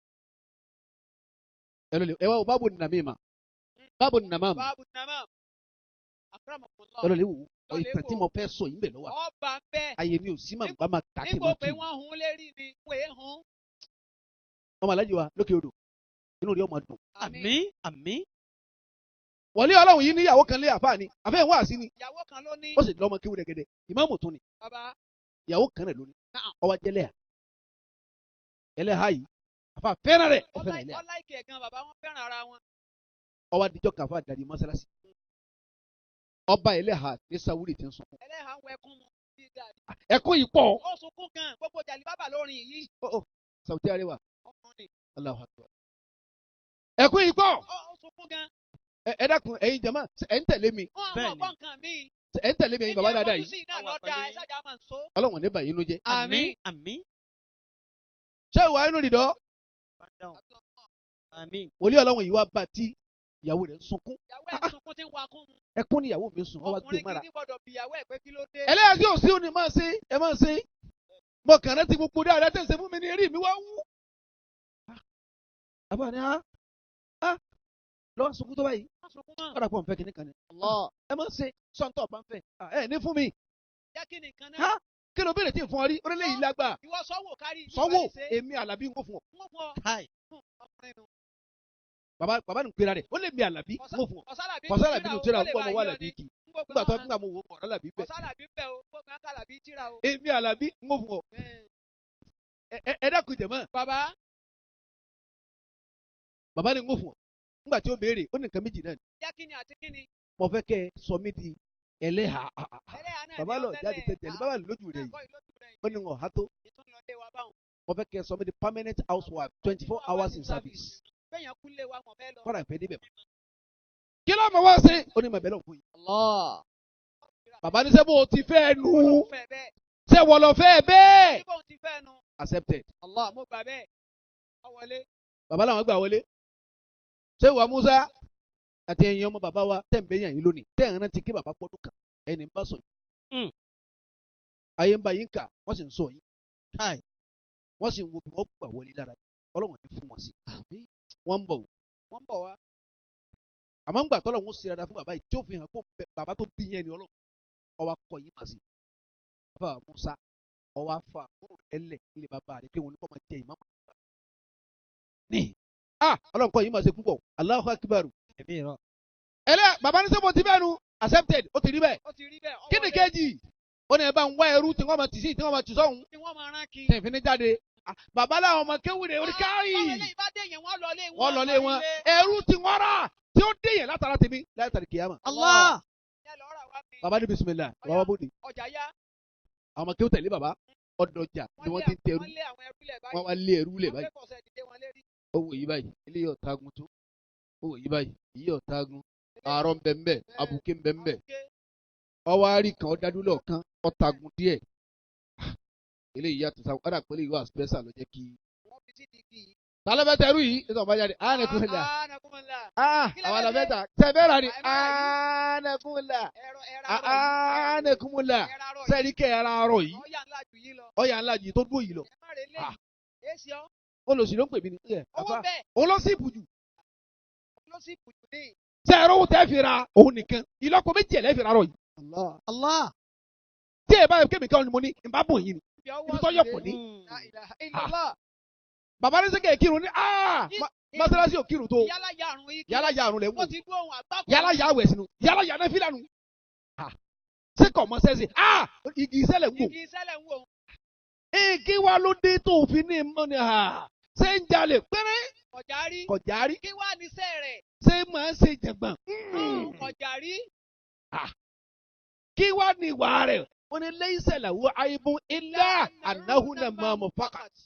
Ẹ lọ lè ẹ wá wo báàbò nàmí ma. Báàbò nàmá ma. Báàbù nàmá. Akramakumullah. Ẹ lọ lè wò. Lọ lè Ìtàn tí wò. mo fẹ́ sọ yìí ń bẹ̀ lọ́wọ́. Ọba ń bẹ. Ayé mi ò sí màá bá máa kà kí n Nígbò máa pé kí. wọ́n hun lérí ni, wọ́n èé hun. Ọmọ alájí wa lókè odò. Inú rẹ̀ ọmọ dùn. Àmín àmín. Wòlíì Ọlọ́run yìí níyàwó kan lé àfáà ni. Àfẹ́ ìwọ́n àsí ni. Ìyàwó kan ló ní. Ó sì lọ́mọ kéwú rẹ̀gẹ̀dẹ̀. Ìmáàmù tún ni. Bàbá. Ìyàwó kan rẹ̀ lónìí. Naam. Ó wá jẹ́lẹ́hà. Ẹlẹ́hà yìí. Àfáà fẹ́ràn rẹ̀. Ó fẹ́ràn ẹlẹ́hà. Ọlá ìkẹ́ gan bàbá, wọn fẹ́ràn ara wọn. Ó wá dijọ́ kan, àfáà darí mọ́sálásí. Ọba ẹlẹ́hà ní Sawuri ti ń sunkún. Ẹlẹ́hà ń wẹkún mu bí gàrí. Ẹkún yìí pọ̀. Ó sunkún gan gbogbo jàlí bàbá lórin yìí. Sauti Arewa. Ọkùnrin. Allahu Akbar. Ẹkún yìí pọ̀. Ó sunkún gan. Ẹ dákun, ẹ̀yin jama, ẹ ń tẹ̀lé mi. Wọ́n gbọ́ nǹkan míì. Ẹ ń tẹ̀lé mi, ẹ̀yin bàbá dáadáa yìí. Ibi ẹ̀kọ́ sí náà lọ́dà ẹ ṣáàjà máa ń so. Ọlọ́run ní bàyín ló jẹ́. Àmín. Àmín. Ṣé ìwà inú rìndọ́? Àmín. Wòlíì Ọlọ́run yìí wá bá tí ìyàwó rẹ̀ ń sunkún. Ìyàwó ẹ̀ ń sunkún tí ń wakún mu. Ẹkún ni ìyàwó mi ń sun, ó wá gbé Ọkùnrin mára. gidi gbọ́dọ̀ bí ìyàwó ẹ̀ pé kí ló dé. Ẹlẹ́yà tí ò sí òní máa ṣe, ẹ máa ṣe. Mo kàn rántí gbogbo dáadáa tẹ̀ ṣe fún mi ní eré mi wá wú. Àbá ni á lọ́wọ́ sunkún tó báyìí. Má sunkún mọ́. Ọ̀rọ̀ àpò nfẹ́ kìíní kan ni. Ẹ máa ṣe sọ́ńtọ̀ bá ń fẹ́. Ẹ ní fún mi. Jẹ́ kí nìkan Ha? náà. Kí ló béèrè tí ì fún ọ rí? Orílẹ̀ yìí lágbà. Ìwọ sọ́wọ́ kárí. Sọ́wọ́ èmi Àlàbí ń kó fún ọ. Ń fún ọ. Káì. Ọkùnrin nu. Bàbá bàbá ní pera rẹ̀, ó lè mi Àlàbí ń kó fún ọ. Ọ̀sálàbí Kọ̀sálàbí ló tíra ó lè ń gbọ́ bá ọmọ wà yí ọ Àlàbí ni. kì. Ń gbọ́ pé Nígbà tó wọ́n nígbà mo wò ó Àlàbí bẹ́ẹ̀. Ọ̀sálàbí bẹ̀ o, gbogbo akálàbí tíra o. Èmi Àlàbí ń kó fún ọ. Ẹ dákun jẹ̀mọ́. Bàbá. Bàbá ní ń kó fún ọ. Nígbà tí ó béèrè, ó ní nǹkan méjì náà ni. Jẹ́ kíni àti kíni. Mo fẹ́ kẹ́ ẹ sọ mí di ẹlẹ́hà. Ẹlẹ́hà náà Bàbá ni lọ ó jáde tẹ́lẹ̀. tẹ̀lé bàbá lójú rẹ̀ Náà yìí. kọ́ ìlójú rẹ̀ yìí. Ó ní wọn há tó. Ìtúnlọlé wa báwọn. Mo fẹ́ kẹ́ ẹ sọ mí di permanent housewife 24 hours in service. Bẹ́yàn kú lé wa wọn fẹ́ lọ. Kọ́ra ìfẹ́ débẹ̀. Kí ló mọ̀ wá sí? Ó ní màbẹ́ lọ fún yìí. Bàbá ní sẹ́ bó o ti fẹ́ nu. Ọlọ́run fẹ́ bẹ́ẹ̀. Ṣé wọ́n lọ fẹ́ bẹ́ẹ̀? Bí bóun ti fẹ́ nu. Accepted. Allah mo gbà bẹ́ẹ̀. Ọ wọlé. Bàbá làwọn gbà wọlé. Ṣé ìwà Musa àti ẹ̀yin ọmọ bàbá wa tẹ̀ ń bẹ́ yàn yín lónìí? Tẹ̀ ń rántí kí bàbá pọ́dún kan ẹni ń bá sọ yìí. Ayé ń bá yín kà, wọ́n sì ń sọ yín. Káì. Wọ́n sì ń wo bí wọ́n gbà wọlé lára yín. Ọlọ́run ní fún wọn sí. Wọ́n ń bọ̀ wò. Wọ́n ń bọ̀ wá. Àmọ́ ń gbà tọ́lọ̀ ń ṣe dáadáa fún bàbá yìí tí ó fi hàn kó bàbá tó bí yẹn ni Ọlọ́run ọwọ́ akọ yìí mà sí. Bàbá Musa ọwọ́ afa àbúrò ẹlẹ̀ nílé bàbá rẹ̀ pé wọn ní kọ́ máa jẹ ìmáàmù. Ní ah Ọlọ́run kọ́ yìí mà ṣe púpọ̀. Allahu Akbar. Ẹlẹ́ bàbá ní sọ́mọ́ ti bẹ́ẹ̀ nu accepted ó ti rí bẹ́ẹ̀. Kí ni kejì? Ó ní ẹ bá ń wá ẹrú tí wọ́n máa tì sí tí wọ́n máa tì sọ́hún. Tí ìfini jáde. Bàbá làwọn ọmọ kéwìrè orí káyì. Wọ́n lọ lé wọn. Ẹrú tí wọ́n rà tí ó dé yẹn látara tèmi látara kìyàmà. Allah. Bàbá ní bisimilá bàbá bòde. Àwọn ọmọ kéwù tẹ̀lé bàbá ọ̀dọ̀jà ni wọ́n ti ń tẹrú. Wọ́n wá lé ẹrú lẹ̀ báyìí. Ó wò yí báyìí eléyìí ọ̀tagun tó. Ó wò yí báyìí èyí ọ̀tagun. Àárọ̀ ń bẹ ń bẹ abuké ń bẹ ń bẹ. Ọwọ́ àárí kan ọ̀dádúlọ̀ kan ọ̀tagun díẹ̀. Eléyìí yàtọ̀ sáwọn ọ̀dà pẹ̀lú ìwà special ló jẹ́ kí. Tálọ́fẹ́ tẹrú yìí nítorí ọba jáde ánẹkùnlá. Àwọn àlọ́fẹ́ ta tẹ̀fẹ́ rà ní ánẹkùnlá ánẹkùnlá sẹ́ni kẹ́ ẹ̀ ara rọ̀ yìí ọ̀yà ńlá yìí tó dúró yìí lọ. Olùsí ló ń pè mí ní. Òun ló sì bùjù. Ṣé ẹ̀rọ owó tẹ́ fi ra òun nìkan ìlọ́po méjì ẹ̀ lẹ́ fi ra rọ̀ yìí. Allah. Tí ẹ bá yẹ kémi kan ni mo ní n bá bò yín ni ibi tó yọpọ̀ ní. Bàbá ní sẹ́kẹ̀ kírun ní mọ́sálásí ò kírun tó yálà ya àrùn lẹ̀ wò yálà ya àwẹ̀ sínú yálà ya náfìlà nù. Ṣé kò mọ sẹ́sìn igi ìṣẹ̀lẹ̀ ń wò. Igi wa ló dé tó fi ní mọ́ ni ṣé ń jalè péré kọ̀járí kí wàá ní sẹ́ rẹ̀. Ṣé máa ń ṣe jẹ̀gbọ̀n. Kọ̀járí. Kí wàá ní ìwà rẹ̀ wọ́n ní lẹ́yìn làwọn àìbùn ilá ànáhùn náà máa mọ̀ fákàtì.